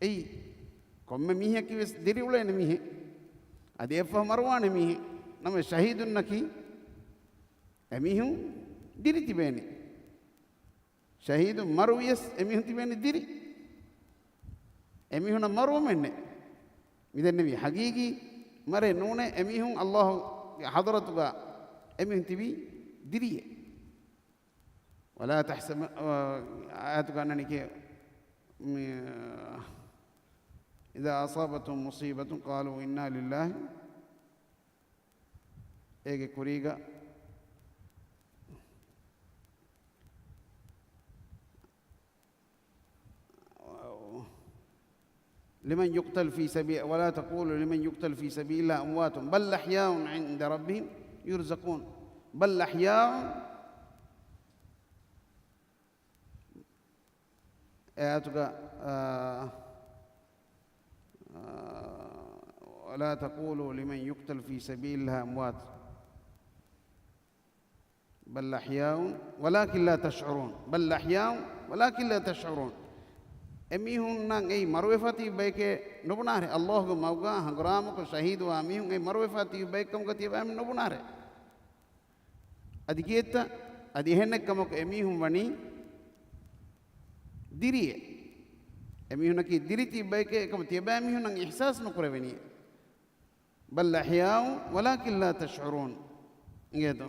އެއީ ކޮންމެ މީހަކީ ވެސް ދިރިއުޅޭނެ މީހެއް. އަދި އެއަށްފަހު މަރުވާނެ މީހެއް. ނަމަ ޝަހީދުންނަކީ އެމީހުން ދިރި ތިބޭނެ. ޝަހީދުން މަރުވިޔަސް އެމީހުން ތިބޭނެ ދިރި. އެމީހުންނަށް މަރުވުމެއް ނެތް. މިދެންނެވީ ހަގީގީ މަރެއް ނޫނޭ. އެމީހުން އައްލާހުގެ ޙަޟްރަތުގަ އެމީހުން ތިބީ ދިރިއެއް. ولا تحسب، އާޔަތުގަ އަންނަނީކޭ، މި، إذا أصابتهم مصيبة قالوا إنا لله. އޭގެ ކުރީގަ، لمن يقتل في سبيل، ولا تقولوا لمن يقتل في سبيل الله أموات بل أحياء عند ربهم يرزقون. بل أحياء، އެ އާޔަތުގަ، އާ، އާ، ولا تقولوا لمن يقتل في سبيل الله أموات بل أحياء ولكن لا تشعرون. بل أحياء ولكن لا تشعرون. އެމީހުންނަށް އެއީ މަރުވެފަ ތިބި ބަޔެކޭ ނުބުނާރެ. އައްލާހުގެ މަގުގަ ހަނގުރާމަކޮށް ޝަހީދުވާ މީހުން އެއީ މަރުވެފަ ތިބި ބައެއް ކަމުގަ ތިޔަބައިމީހުން ނުބުނާރެ. އަދި ކިއެއްތަ؟ އަދި އެހެނެއް ކަމަކު އެމީހުން ވަނީ ދިރިއެއް. އެމީހުންނަކީ ދިރި ތިބި ބަޔެކޭ އެކަމަ ތިޔަބައިމީހުންނަށް އިޙްސާސް ނުކުރެވެނީ. بل أحياء ولكن لا تشعرون. އިނގޭތޯ؟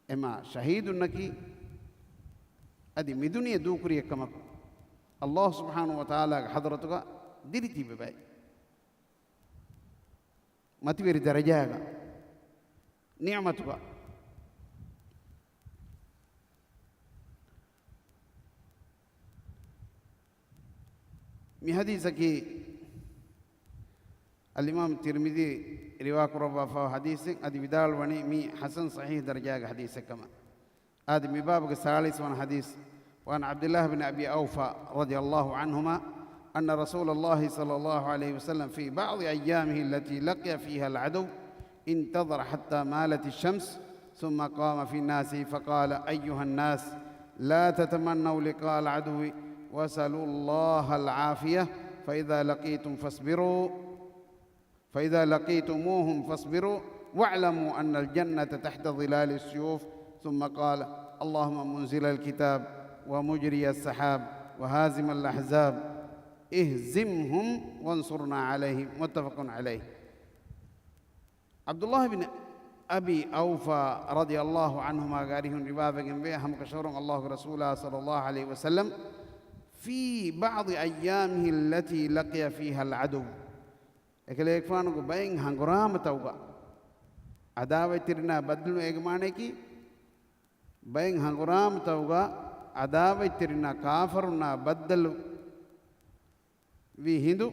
އެމާ ޝަހީދުންނަކީ އަދި މިދުނިޔެ ދޫކުރި އެއްކަމަކު، އައްލާހު ސުބްޙާނަހު ވަތަޢާލާގެ ޙަޟްރަތުގަ ދިރި ތިބި ބައެއް. މަތިވެރި ދަރަޖާގަ، ނިޢުމަތުގަ. މި ޙަދީޘަކީ އަލްއިމާމު ތިރްމިޛީ ރިވާކުރައްވާފައިވާ ޙަދީޘެއް، އަދި ވިދާޅުވަނީ މީ ޙަސަން ޞަޙީޙް ދަރަޖާގެ ޙަދީޘެއް ކަމަށް. އާދެ، މި ބާބުގެ ސާޅީސް ވަނަ ޙަދީޘް. وعن عبد الله بن أبي أوفى رضي الله عنهما أن رسول الله صلى الله عليه وسلم في بعض أيامه التي لقي فيها العدو انتظر حتى مالت الشمس ثم قام في الناس فقال: أيها الناس، لا تتمنوا لقاء العدو وسلوا الله العافية، فإذا لقيتم فاصبروا، فإذا لقيتموهم فاصبروا، واعلموا أن الجنة تحت ظلال السيوف. ثم قال: اللهم منزل الكتاب ومجري السحاب وهازم الأحزاب، اهزمهم وانصرنا عليهم. متفق عليه. ޢަބްދުﷲ ބިން އަބީ އައުފާ ރަޟިޔަﷲ ޢަންހުމާގެ އަރިހުން ރިވާވެގެންވޭ، ހަމަކަށަވަރުން އައްލާހުގެ ރަސޫލާ ޞައްލަﷲ ޢަލައިހި ވަސައްލަމް، في بعض أيامه التي لقي فيها العدو، އެކަލޭގެފާނުގެ ބައެއް ހަނގުރާމަތައުގަ އަދާވަތްތެރިންނާ ބައްދަލު އޭގެ މާނަޔަކީ، ބައެއް ހަނގުރާމަތައުގަ އަދާވަތްތެރިންނާ ކާފަރުންނާ ބައްދަލު ވީ ހިނދު،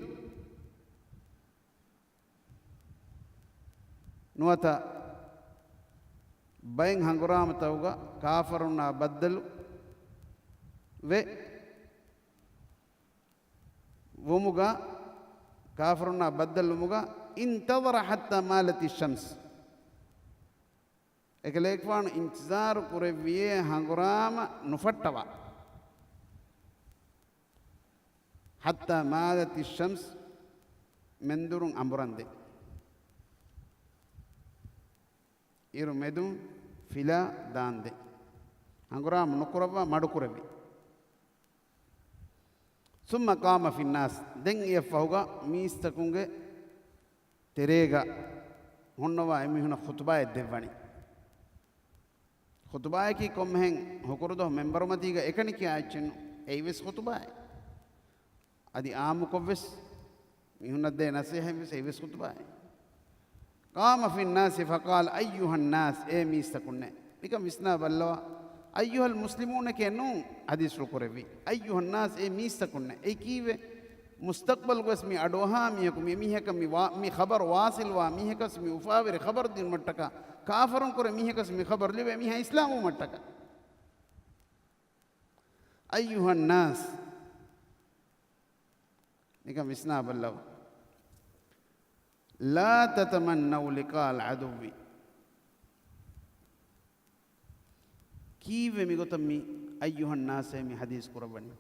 ނުވަތަ ބައެއް ހަނގުރާމަތައުގަ ކާފަރުންނާ ބައްދަލު ވެ ވުމުގަ، ކާފަރުންނާ ބައްދަލުވުމުގަ، انتظر حتى مالت الشمس. އެކަލޭގެފާނު އިންތިޒާރު ކުރެއްވިޔޭ ހަނގުރާމަ ނުފައްޓަވާ. حتى مالت الشمس، މެންދުރުން އަނބުރަންދެން. އިރު މެދުން ފިލާ ދާންދެން. ހަނގުރާމަ ނުކުރައްވާ މަޑުކުރެއްވި. ثم قام في الناس، ދެން އެއަށްފަހުގަ މީސްތަކުންގެ ތެރޭގަ ހުންނަވާ އެމީހުނަށް ޚުތުބާއެއް ދެއްވަނީ. ޚުތުބާއަކީ ކޮންމެހެން ހުކުރުދުވަހު މެންބަރުމަތީގަ އެކަނި ކިޔާ އެއްޗެއްނު، އެއީވެސް ޚުތުބާއެއް. އަދި އާއްމުކޮށްވެސް މީހުންނަށް ދޭ ނަސޭހަތްވެސް އެއީވެސް ޚުތުބާއެއް. قام في الناس فقال أيها الناس، އޭ މީސްތަކުންނޭ. ނިކަން ވިސްނާ ބައްލަވާ. أيها المسلمون ކޭ ނޫން ޙަދީޘްފުޅު ކުރެއްވީ. أيها الناس، އޭ މީސްތަކުންނޭ. އެއީ ކީއްވެ؟ މުސްތަޤްބަލުގަވެސް މި އަޑުއަހާ މީހަކު، މި މީހަކަށް މި ވާ-، މި ޚަބަރު ވާޞިލްވާ މީހަކަސް މި އުފާވެރި ޚަބަރު ދިނުމަށްޓަކާ، ކާފަރުން ކުރެ މީހަކަސް މި ޚަބަރު ލިބޭ މީހާ އިސްލާމްވުމަށްޓަކާ. أيها الناس، ނިކަން ވިސްނާ ބައްލަވާ. لا تتمنوا لقاء العدو. ކީއްވެ މިގޮތަށް މި أيها الناس އޭ މި ޙަދީޘް ކުރައްވަނީ؟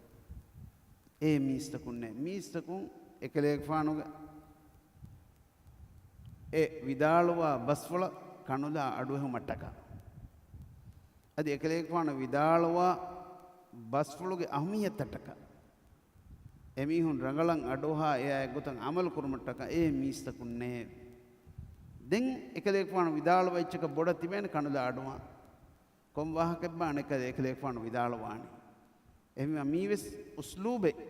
އޭ މީސްތަކުންނޭ. މީސްތަކުން އެކަލޭގެފާނުގެ އެ ވިދާޅުވާ ބަސްފުޅަށް ކަނުލާ އަޑުއެހުމަށްޓަކާ. އަދި އެކަލޭގެފާނު ވިދާޅުވާ ބަސްފުޅުގެ އަހުމިއްޔަތަށްޓަކާ. އެމީހުން ރަނގަޅަށް އަޑުއަހާ އެއާ އެއްގޮތަށް ޢަމަލު ކުރުމަށްޓަކާ އޭ މީސްތަކުންނޭ. ދެން އެކަލޭގެފާނު ވިދާޅުވާ އެއްޗަކަށް ބޮޑަށް ތިބޭނެ ކަނުލާ އަޑުއަހާ. ކޮން ވާހަކައެއްބާ އަނެއްކާ އެކަލޭގެފާނު ވިދާޅުވާނީ؟ އެހެންވީމާ މީވެސް އުސްލޫބެއް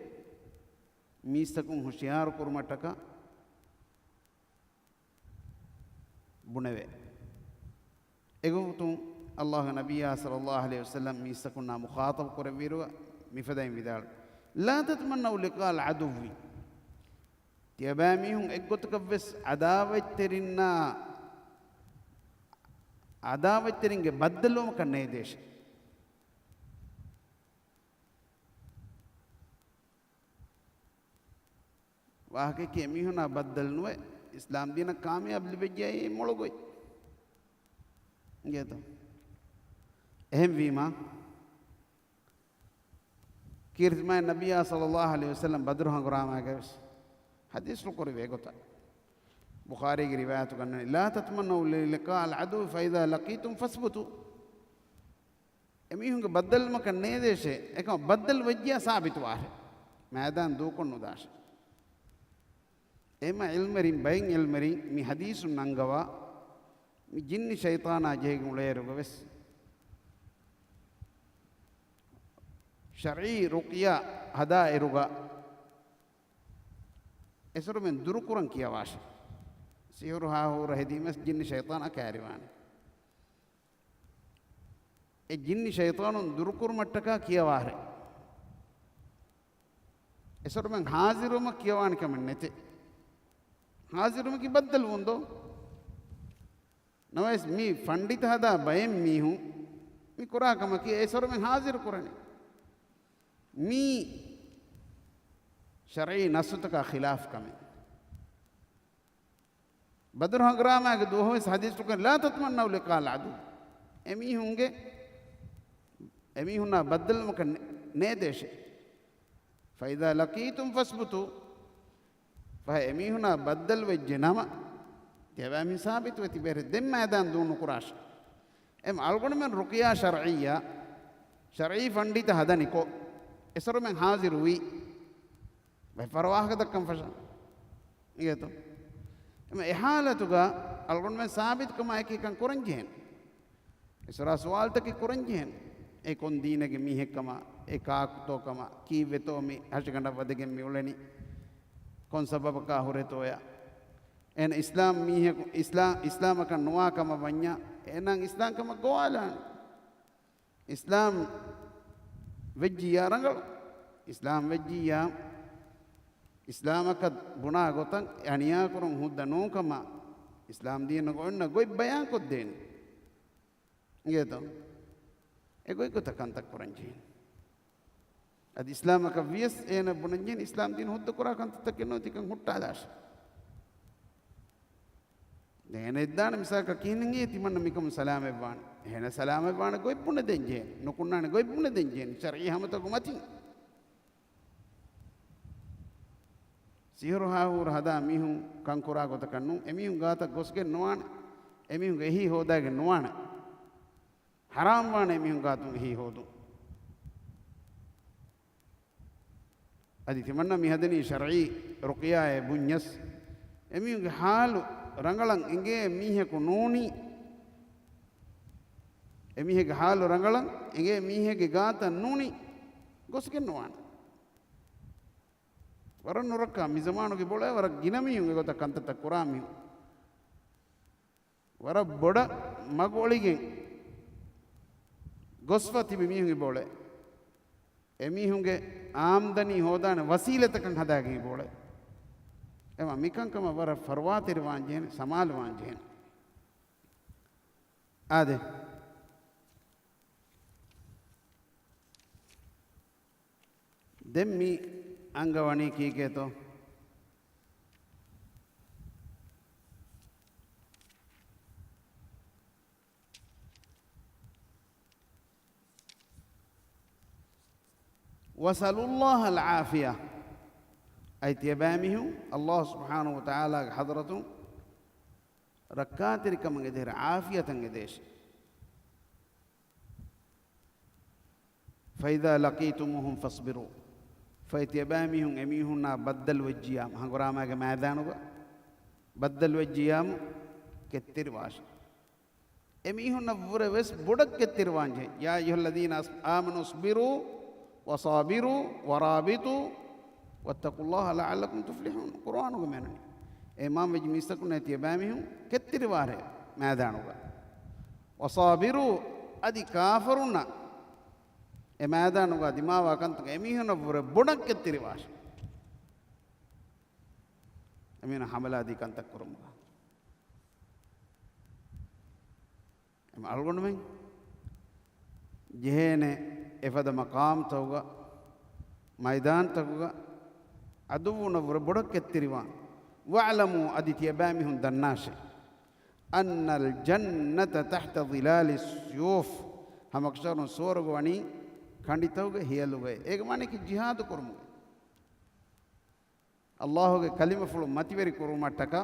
މީސްތަކުން ހުޝިޔާރު ކުރުމަށްޓަކާ ބުނެވޭ. އެގޮތުން ﷲ ގެ ނަބިއްޔާ ޞައްލަﷲ ޢަލައިހި ވަސައްލަމް މީސްތަކުންނާ މުޚާޠަބު ކުރެއްވިއިރުގަ މިފަދައިން ވިދާޅުވި، لا تتمنوا لقاء العدو. ތިޔަބައިމީހުން އެއްގޮތަކަށްވެސް ޢަދާވަތްތެރިންނާ، ޢަދާވަތްތެރިންގެ ބައްދަލުވުމަކަށް ނޭދޭށޭ. ވާހަކައަކީ އެމީހުނާ ބައްދަލު ނުވެ، އިސްލާމް ދީނަށް ކާމިޔާބު ލިބެއްޖެ އެއީ މޮޅު ގޮތް. އިނގޭތޯ؟ އެހެންވީމާ، ކީރިތި މާތް ނަބިއްޔާ ޞައްލަﷲ ޢަލައިހި ވަސައްލަމް ބަދުރު ހަނގުރާމައިގަވެސް ޙަދީޘްފުޅު ކުރެއްވި އެގޮތަށް. ބުޚާރީގެ ރިވާޔަތު ގަންނަނީ، لا تتمنوا لقاء العدو فإذا لقيتم فاثبتوا. އެމީހުންގެ ބައްދަލުވުމަކަށް ނޭދޭށޭ، އެކަމަށް ބައްދަލު ވެއްޖިޔާ ސާބިތުވާށޭ. މައިދާން ދޫކޮށް ނުދާށޭ. އެހެންމަ ޢިލްމުވެރިން، ބައެއް ޢިލްމުވެރިން މި ޙަދީޘުން ނަންގަވާ، މި ޖިންނި ޝައިޠާނާ ޖެހިގެން އުޅޭއިރުގަވެސް، ޝަރްޢީ ރުޤްޔާ ހަދާ އިރުގަ، އެސޮރުމެން ދުރުކުރަން ކިޔަވާށޭ. ސިޙުރު ހާހޫރަ ހެދީމަސް ޖިންނި ޝައިޠާނާ ކައިރިވާނެ. އެ ޖިންނި ޝައިޠާނުން ދުރުކުރުމަށްޓަކާ ކިޔަވާށޭ. އެސޮރުމެން ޙާޟިރުވުމަށް ކިޔަވާނެ ކަމެއް ނެތޭ. ޙާޟިރުވުމަކީ ބައްދަލުވުން ދޯ؟ ނަމަވެސް މި ފަންޑިތަ ހަދާ ބައެއް މީހުން މި ކުރާ ކަމަކީ އެ އެސޮރުމެން ޙާޟިރު ކުރަނީ. މީ ޝަރްޢީ ނައްޞުތަކާ ޚިލާފު ކަމެއް. ބަދުރު ހަނގުރާމާގެ ދުވަހުވެސް ޙަދީޘްފުޅުކުރެއްވި، لا تتمنوا لقاء العدو. އެމީހުންގެ، އެމީހުންނާ ބައްދަލުވުމަކަށް ނޭ-، ނޭދޭށޭ. فإذا لقيتم فاثبتوا. ފަހެ އެމީހުނާ ބައްދަލުވެއްޖެ ނަމަ، ތިޔަބައިމީހުން ސާބިތުވެ ތިބޭށޭ، ދެން މައިދާން ދޫނުކުރާށޭ. އެމަ އަޅުގަނޑުމެން ރުޤްޔާ ޝަރްޢިއްޔާ، ޝަރްޢީ ފަންޑިތަ ހަދަނިކޮށް، އެސޮރުމެން ޙާޟިރުވީ. ވެފަރު ވާހަކަ ދައްކަން ފަށާ. އިނގޭތޯ؟ އެމަ އެ ޙާލަތުގަ އަޅުގަނޑުމެން ސާބިތުކަމާއެކީ ކަން ކުރަންޖެހޭނެ. އެސޮރާ ސުވާލުތަކެއް ކުރަންޖެހޭނެ. އެ ކޮން ދީނެއްގެ މީހެއްކަމާ، އެ ކާކުތޯކަމާ، ކީއްވެތޯ މި ހަށިގަނޑަށް ވަދެގެން މި އުޅެނީ؟ ކޮން ސަބަބަކާ ހުރެތޯޔާ؟ އޭނަ އިސްލާމް މީހަކު، އިސްލާ-، އިސްލާމަކަށް ނުވާ ކަމަށް ވަންޏާ، އޭނާ އިސްލާމް ކަމަށް ގޮވާލާނެ. އިސްލާމް ވެއްޖިއްޔާ ރަނގަޅު، އިސްލާމް ވެއްޖިއްޔާ، އިސްލާމަކަށް ބުނާ ގޮތަށް އަނިޔާކުރުން ހުއްދަ ނޫން ކަމަށް އިސްލާމް ދީނަށް އޮންނަ ގޮތް ބަޔާންކޮށްދޭނެ. އިނގޭތޯ؟ އެ ގޮތްގޮތަށް ކަންތައް ކުރަން ޖެހޭނެ. އަދި އިސްލާމަކަށް ވިޔަސް އޭނަ ބުނަން ޖެހޭނެ އިސްލާމް ދީން ހުއްދަ ކުރާ ކަންތައްތަކެއް ނޫން ތިކަން ހުއްޓާލާށޭ. ދެން އޭނަ އެއްދާނެ މިސާލަކަށް ކިހިނެއް ތިމަންނަ މިކަމުން ސަލާމަތްވާނެ. އޭނަ ސަލާމަތްވާނެ ގޮތް ބުނެދޭން ޖެހޭނެ. ނުކުންނާނެ ގޮތް ބުނެދޭން ޖެހޭނެ. ޝަރްޢީ ހަމަތަކު މަތިން. ސިހުރު ހާހޫރު ހަދާ މީހުން ކަންކުރާ ގޮތަކަށް ނޫން. އެމީހުން ގާތަށް ގޮސްގެން ނުވާނެ. އެމީހުންގެ އެހީ ހޯދާގެން ނުވާނެ. ހަރާމްވާނެ އެމީހުން ގާތުން އެހީ ހޯދުން. އަދި ތިމަންނަ މި ހަދަނީ ޝަރްޢީ ރުޤިޔާއޭ ބުންޏަސް، އެމީހުންގެ ހާލު ރަނގަޅަށް އެނގޭ މީހަކު ނޫނީ، އެމީހެއްގެ ހާލު ރަނގަޅަށް އެނގޭ މީހެއްގެ ގާތަށް ނޫނީ ގޮސްގެން ނުވާނެ. ވަރަށް ނުރައްކާ މި ޒަމާނުގެ ބޯޅައެއް، ވަރަށް ގިނަ މީހުން އެގޮތަށް ކަންތައްތައް ކުރާ މީހުން. ވަރަށް ބޮޑަށް މަގު އޮޅިގެން ގޮސްފަ ތިބި މީހުން އިބޮޅެ. އެމީހުންގެ އާމްދަނީ ހޯދާނެ ވަސީލަތަކަށް ހަދާގެން އިބޮޅެ. އެމަ މިކަންކަމަށް ވަރަށް ފަރުވާތެރިވާން ޖެހޭނެ، ސަމާލުވާން ޖެހޭނެ. އާދެ. ދެން މި އަނގަ ވަނީ ކީކޭތޯ؟ وسلوا الله العافية. އައި ތިޔަބައިމީހުން ﷲ ސުބްޙާނަހޫ ވަތަޢާލާގެ ޙަޟްރަތުން ރައްކާތެރިކަމަށް އެދޭށޭ، ޢާފިޔަތަށް އެދޭށޭ. فإذا لقيتموهم فاصبروا. ފައި ތިޔަބައިމީހުން އެމީހުންނާ ބައްދަލުވެއްޖިޔާމު، ހަނގުރާމާގެ މައިދާނުގަ ބައްދަލުވެއްޖިޔާމު، ކެތްތެރިވާށޭ. އެމީހުންނަށްވުރެ ވެސް ބޮޑަށް ކެތްތެރިވާންޖެހޭ. يا أيها الذين آمنوا اصبروا وصابروا ورابطوا واتقوا الله لعلكم تفلحون. ޤުރުއާނުގަ މިއަންނަނީ، އޭ އީމާންވެއްޖެ މީސްތަކުންނޭ ތިޔަބައިމީހުން ކެތްތެރިވާށޭ މައިދާނުގަ. وصابروا، އަދި ކާފަރުންނަށް އެ މައިދާނުގަ ދިމާވާ ކަންތަކަށް އެމީހުންނަށްވުރެ ބޮޑަށް ކެތްތެރިވާށޭ. އެމީހުން ހަމަލާދީ ކަންތައް ކުރުމުގަ. އެމަ އަޅުގަނޑުމެން ޖެހޭނެ އެފަދަ މަޤާމްތަކުގަ، މައިދާންތަކުގަ ޢަދުއްވުނަށްވުރެ ބޮޑަށް ކެތްތެރިވާން. واعلموا، އަދި ތިޔަބައިމީހުން ދަންނާށޭ. أن الجنة تحت ظلال السيوف. ހަމަކަށަވަރުން ސުވަރުގެ ވަނީ ކަނޑިތަކުގެ ހެޔޮލުގައި. އޭގެ މާނައަކީ ޖިހާދު ކުރުމުގައި. ﷲ ގެ ކަލިމަފުޅު މަތިވެރި ކުރުމަށްޓަކާ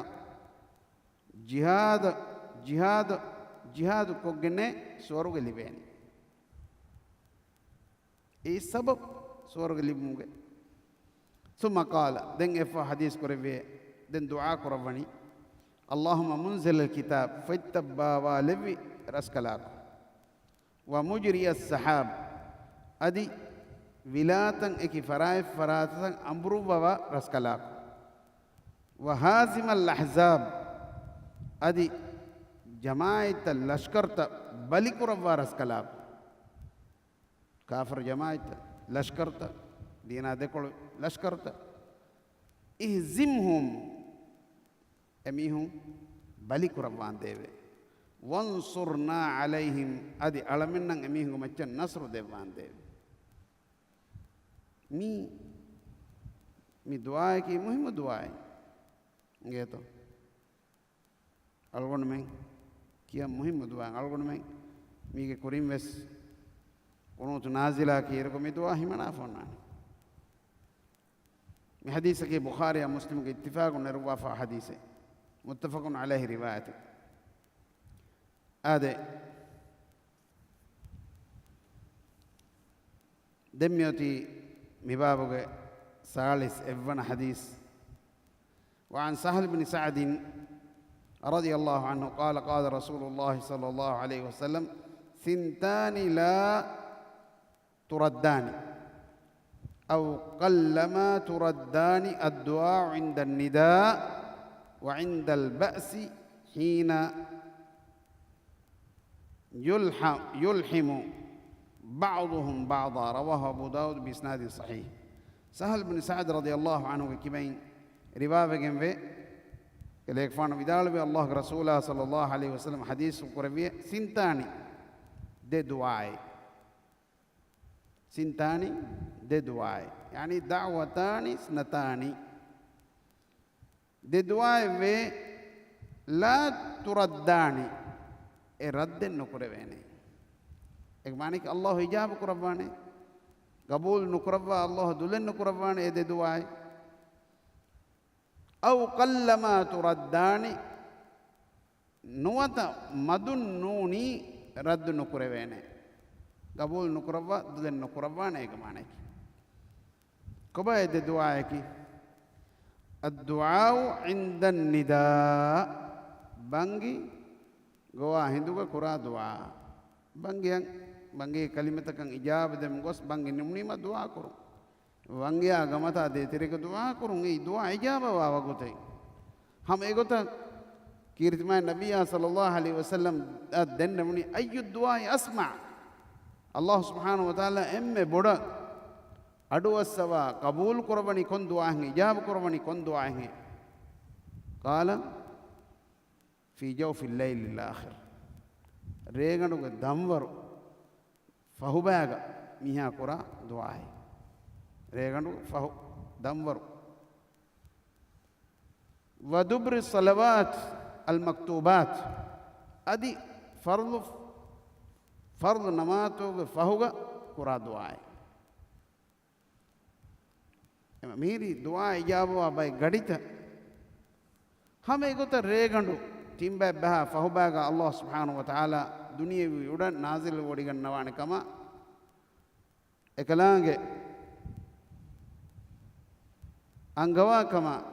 ޖިހާދަށް، ޖިހާދަށް، ޖިހާދު ކޮށްގެންނޭ ސުވަރުގެ ލިބޭނެ. އެއީ ސަބަބު ސުވަރުގެ ލިބުމުގެ. ثم قال، ދެން އެއަށްފަހު ޙަދީޘް ކުރެއްވިއޭ، ދެން ދުޢާ ކުރައްވަނީ، اللهم منزل الكتاب، ފޮތްތައް ބާވާލެއްވި ރަސްކަލާކޮ. ومجري السحاب، އަދި ވިލާތައް އެކި ފަރާތް ފަރާތަށް އަނބުރުއްވަވާ ރަސްކަލާކޮ. وهازم الأحزاب، އަދި ޖަމާޢަތްތައް ލަޝްކަރުތައް ބަލިކުރައްވާ ރަސްކަލާކޮ. ކާފަރު ޖަމާޢަތްތައް، ލަޝްކަރުތައް، ދީނާ ދެކޮޅު ލަޝްކަރުތައް. اهزمهم، އެމީހުން ބަލިކުރައްވާނދޭވެ. وانصرنا عليهم، އަދި އަޅަމެންނަށް އެމީހުންގެ މައްޗަށް ނަޞްރު ދެއްވާނދޭވެ. މީ، މި ދުޢާއަކީ މުހިއްމު ދުޢާއެއް. އިނގޭތޯ؟ އަޅުގަނޑުމެން ކިޔަން މުހިއްމު ދުޢާ. އަޅުގަނޑުމެން މީގެ ކުރިން ވެސް ޤުނޫތު ނާޒިލާ ކިޔޭރުކޮށް މި ދުޢާ ހިމަނާފަ އޮންނާނެ. މި ޙަދީޘަކީ ބުޚާރީއާ މުސްލިމުގެ އިއްތިފާޤުން ނެރުއްވާފާ ޙަދީޘެއް. متفق عليه ރިވާޔަތެއް. އާދެ، ދެން މިއޮތީ މިބާބުގެ ސާޅީސް އެއްވަނަ ޙަދީޘް. وعن سهل بن سعد رضي الله عنه قال قال رسول الله صلى الله عليه وسلم ثنتان لا تردان أو قلما تردان الدعاء عند النداء وعند البأس حين يلح-، يلحم بعضهم بعضا. رواه أبو داود بإسناد صحيح. ސަހަލް ބިން ސަޢްދު ރަޟިޔަﷲ ޢަންހުގެ ކިބައިން ރިވާވެގެންވޭ، އެކަލޭގެފާނު ވިދާޅުވި، ﷲގެ ރަސޫލާ ޞައްލަﷲ ޢަލައިހި ވަސައްލަމަ ޙަދީޘް ކުރެއްވި، ސިންތާނީ ދެ ދުޢާއެއް. ސިންތާނީ ދެ ދުޢާއެއް. ޔަޢުނީ دعوتان اثنتان. ދެ ދުޢާއެއްވޭ، لا تردان، އެ ރައްދެއް ނުކުރެވޭނެ. އޭގެ މާނައަކީ ﷲ އިޖާބަ ކުރައްވާނެ. ގަބޫލު ނުކުރައްވާ، ﷲ ދުލެއް ނުކުރައްވާނެ އެ ދެ ދުޢާއެއް. أو قلما تردان، ނުވަތަ މަދުން ނޫނީ ރައްދު ނުކުރެވޭނެ. ގަބޫލު ނުކުރައްވާ، ދުލެއް ނުކުރައްވާނެ އޭގެ މާނައަކީ. ކޮބާ އެ ދެ ދުޢާއަކީ؟ الدعاء عند النداء، ބަންގި ގޮވާ ހިނދުގަ ކުރާ ދުޢާ. ބަންގިއަށް، ބަންގީ ކަލިމަތަކަށް އިޖާބަ ދެމުން ގޮސް ބަންގި ނިމުނީމަ ދުޢާ ކުރުން. ވަންގިޔާ ގަމަތާ ދޭތެރޭގަ ދުޢާ ކުރުން، އެއީ ދުޢާ އިޖާބަވާ ވަގުތެއް. ހަމަ އެގޮތަށް ކީރިތި މާތް ނަބިއްޔާ ޞައްލަﷲ ޢަލައިހި ވަސައްލަމަ ދެންނެވުނީ، أي الدعاء أسمع، ﷲ ސުބްޙާނަހޫ ވަތަޢާލާ އެންމެ ބޮޑަށް އަޑުއައްސަވާ، ޤަބޫލު ކުރައްވަނީ ކޮން ދުޢާއެއްހެން، އިޖާބަ ކުރައްވަނީ ކޮން ދުޢާއެއްހެން؟ قال في جوف الليل الآخر. ރޭގަނޑުގެ ދަންވަރު ފަހުބައިގަ މީހާ ކުރާ ދުޢާއެއް. ރޭގަނޑު ފަހު ދަންވަރު. ودبر الصلوات المكتوبات، އަދި ފަރްޟު، ފަރްޟު ނަމާދުގެ ފަހުގަ ކުރާ ދުޢާއެއް. އެމަ މީރި ދުޢާ އިޖާބަވާ ބައެއް ގަޑިތައް. ހަމަ އެގޮތަށް ރޭގަނޑު ތިން ބައެއް ބަހާ ފަހުބައިގަ ﷲ ސުބްޙާނަހޫ ވަތަޢާލާ ދުނިޔެވީ އުޑަށް ނާޒިލުވެވޮޑިގަންނަވާނެ ކަމަށް އެކަލާނގެ އަންގަވާ ކަމަށް،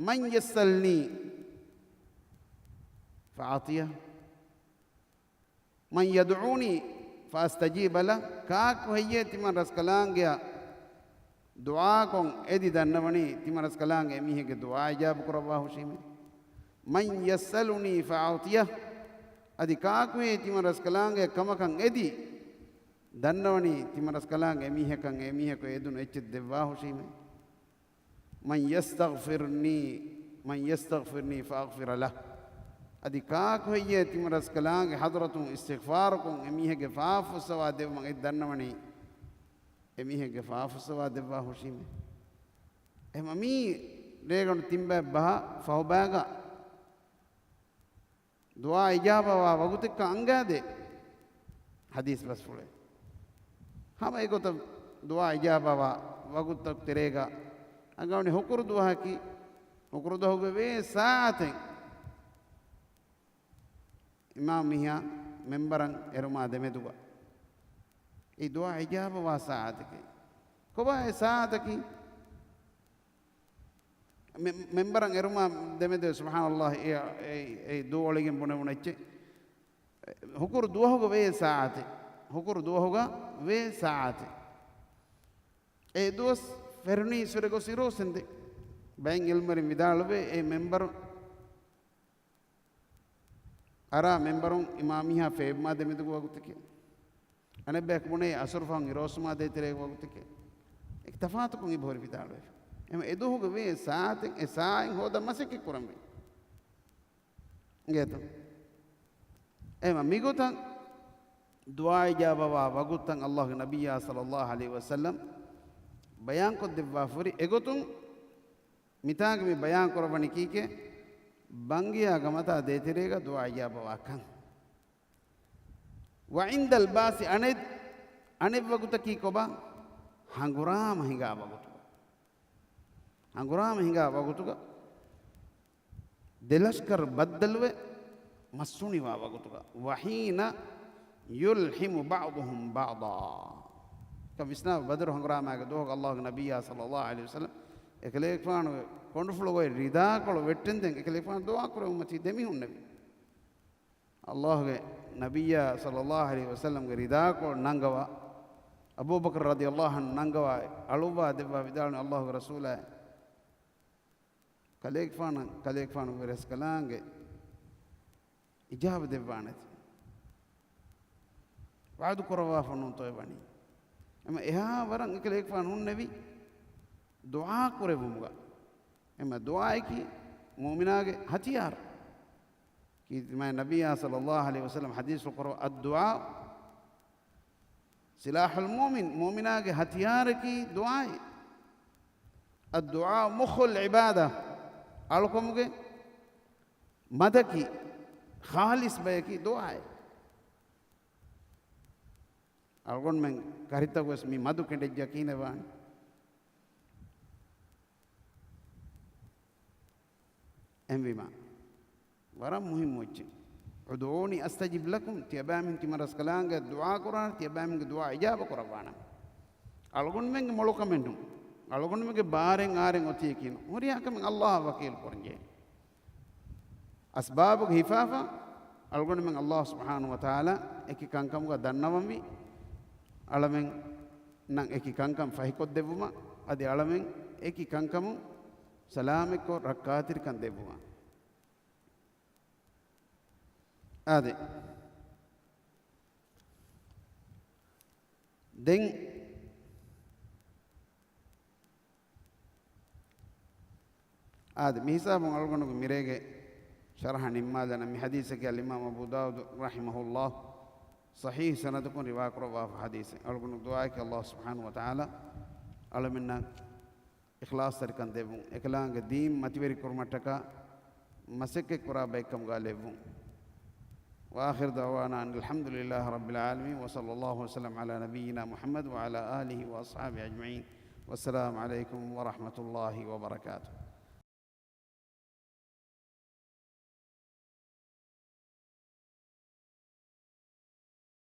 من يسألني فأعطيه، من يدعوني فأستجيب له، ކާކު ހެއްޔޭ ތިމަން ރަސްކަލާނގެއަށް ދުޢާކޮށް އެދި ދަންނަވަނީ، ތިމަން ރަސްކަލާނގެ އެމީހެއްގެ ދުޢާ އިޖާބަ ކުރައްވާ ހުށީމޭ؟ من يسألني فأعطيه، އަދި ކާކު ހެއްޔޭ ތިމަން ރަސްކަލާނގެ ކަމަކަށް އެދި ދަންނަވަނީ، ތިމަން ރަސްކަލާނގެ އެމީހަކަށް އެމީހަކު އެދުނު އެއްޗެއް ދެއްވާ ހުށީމޭ؟ من يستغفرني، من يستغفرني فأغفر له، އަދި ކާކު ހެއްޔޭ ތިމަން ރަސްކަލާނގެ ޙަޟްރަތުން އިސްތިޣްފާރުކޮށް އެމީހެއްގެ ފާފަ ފުއްސަވާ ދެއްވުމަށް އެދި ދަންނަވަނީ، އެމީހެއްގެ ފާފަ ފުއްސަވާ ދެއްވާ ހުށީމޭ؟ އެހެންމަ މީ ރޭގަނޑު ތިން ބައެއް ބަހާ ފަހުބައިގަ ދުޢާ އިޖާބަވާ ވަގުތެއްކަން އަންގާދޭ ޙަދީޘް ބަސްފުޅެއް. ހަމަ އެގޮތަށް ދުޢާ އިޖާބަވާ ވަގުތުތަކު ތެރޭގަ އަންގަވަނީ ހުކުރު ދުވަހަކީ، ހުކުރު ދުވަހުގެ ވޭ ސާޢަތެއް އިމާމް މީހާ މެންބަރަށް އެރުމާ ދެމެދުގަ އެ ދުޢާ އިޖާބަވާ ސާޢަތަކީ. ކޮބާ އެ ސާޢަތަކީ؟ މެ-، މެންބަރަށް އެރުމާ ދެމެދު، ސުބްޙާނަﷲ، އެ، އެ، އެ ދޫ އޮޅިގެން ބުނެވުނު އެއްޗެއް. ހުކުރު ދުވަހުގަ ވޭ ސާޢަތެއް. ހުކުރު ދުވަހުގަ ވޭ ސާޢަތެއް. އެ ދުވަސް ފެރުނީ އިސުރެ ގޮސް އިރުއޮސް އިނދެ. ބައެއް ޢިލްމުވެރިން ވިދާޅުވޭ، އެ މެންބަރު އަރާ މެންބަރުން އިމާމް މީހާ ފޭބުމާ ދެމެދުގެ ވަގުތެކޭ. އަނެއްބަޔަކު ބުނޭ އަސުރު ފަހުން އިރުއޮއްސުމާ ދޭތެރޭގެ ވަގުތެކޭ. އެކި ތަފާތުކޮށް އިބަހުރި ވިދާޅުވެފަ. އެހެން އެ ދުވަހުގެ ވޭ ސާޢަތެއް އެ ސާޢަތް ހޯދަން މަސައްކަތް ކުރަންވީ. އިނގޭތަ؟ އެހެން މިގޮތަށް ދުޢާ އިޖާބަވާ ވަގުތުތައް ﷲގެ ނަބިއްޔާ ޞައްލަﷲ ޢަލައިހި ވަސައްލަމް ބަޔާންކޮށްދެއްވާފަ ހުރި. އެގޮތުން މިތާގަ މި ބަޔާން ކުރައްވަނީ ކީކޭ؟ ބަންގިޔާ ގަމަތާ ދޭތެރޭގަ ދުޢާ އިޖާބަވާކަން. وعند البأس، އަނެއް، އަނެއް ވަގުތަކީ ކޮބާ؟ ހަނގުރާމަ ހިނގާ ވަގުތުގަ. ހަނގުރާމަ ހިނގާ ވަގުތުގަ ދެލަޝްކަރު ބައްދަލުވެ މަސް ހުނިވާ ވަގުތުގަ. وحين يلحم بعضهم بعضا. ކަ ވިސްނާ ބަދުރު ހަނގުރާމައިގެ ދުވަހުގަ ﷲގެ ނަބިއްޔާ ޞައްލަﷲ ޢަލައިހި ވަސައްލަމް އެކަލޭގެފާނުގެ ކޮނޑުފުޅުގައި ރިދާކޮޅު ވެއްޓެންދެން އެކަލޭގެފާނު ދުޢާ ކުރެވުމަތީ ދެމީހުންނެވި. ﷲގެ ނަބިއްޔާ ޞައްލަﷲ ޢަލައިހި ވަސައްލަމްގެ ރިދާކޮޅު ނަންގަވާ، އަބޫބަކުރު ރަޟިޔަﷲ ޢަންހު ނަންގަވާ، އަޅުއްވާ ދެއްވާ ވިދާޅުވި ﷲގެ ރަސޫލާ، ކަލޭގެފާނަށް، ކަލޭގެފާނުގެ ރަސްކަލާނގެ އިޖާބަ ދެއްވާނެތި. ވަޢުދު ކުރައްވާފަ ނޫންތޯ އެ ވަނީ. އެމަ އެހާ ވަރަށް އެކަލޭގެފާނު ހުންނެވި ދުޢާ ކުރެއްވުމުގަ. އެމަ ދުޢާއަކީ މުއުމިނާގެ ހަތިޔާރު. ކީރިތި މާތް ނަބިއްޔާ ޞައްލައްލާހު ޢަލައިހި ވަސައްލަމަ ޙަދީޘްފުޅު ކުރައްވާ، "الدعاء سلاح المؤمن." މުއުމިނާގެ ހަތިޔާރަކީ ދުޢާއޭ. "الدعاء مخ العبادة." އަޅުކަމުގެ މަދަކީ، ޚާލިޞް ބަޔަކީ ދުޢާއޭ. އަޅުގަނޑުމެން ކަރިތަކު ވެސް މި މަދު ކެނޑެއްޖަ ކީނެ ވާނެ. އެހެންވީމާ، ވަރަށް މުހިއްމު އެއްޗެއް. "ادعوني أستجب لكم." ތިޔަބައިމީހުން ތިމަން ރަސްކަލާނގެ ދުޢާ ކުރާނެ، ތިޔަބައިމީހުންގެ ދުޢާ އިޖާބަ ކުރައްވާނަމަ. އަޅުގަނޑުމެންގެ މޮޅު ކަމެއް ނޫން. އަޅުގަނޑުމެންގެ ބާރެއް އާރެއް އޮތީކީ ނޫން. ހުރިހާ ކަމެއް އައްލާހަށް ވަކީލު ކުރަންޖެހޭ. އަސްބާބުގެ ހިފާފަ އަޅުގަނޑުމެން އައްލާހު ސުބްޙާނަހު ވަތަޢާލާ އެކި ކަންކަމުގަ ދަންނަވަންވީ، އަޅަމެންނަށް އެކި ކަންކަން ފަހިކޮށްދެއްވުމަށް، އަދި އަޅަމެން އެކި ކަންކަމުން ސަލާމަތްކޮށް ރައްކާތެރިކަން ދެއްވުމަށް. އާދެ. ދެން އާދެ، މި ހިސާބުން އަޅުގަނޑުގެ މިރޭގެ ޝަރަޙަ ނިންމާލަން. މި ޙަދީޘަކީ އަލްއިމާމު އަބޫ ދާވޫދު ރަޙިމަހުﷲ ޞަޙީޙު ސަނަދަކުން ރިވާކުރައްވާފަ ޙަދީޘެއް. އަޅުގަނޑު ދުޢާއެކޭ އައްލާހު ސުބްޙާނަހު ވަތަޢާލާ އަޅަމެންނަށް އިޚްލާޞްތެރިކަން ދެއްވުން، އެކަލާނގެ ދީން މަތިވެރިކުރުމަށްޓަކާ މަސައްކަތްކުރާ ބައެއްކަމުގަ ލެއްވުން. وآخر دعوانا أن الحمد لله رب العالمين، وصلى الله وسلم على نبينا محمد وعلى آله وأصحابه أجمعين. والسلام عليكم ورحمة الله وبركاته.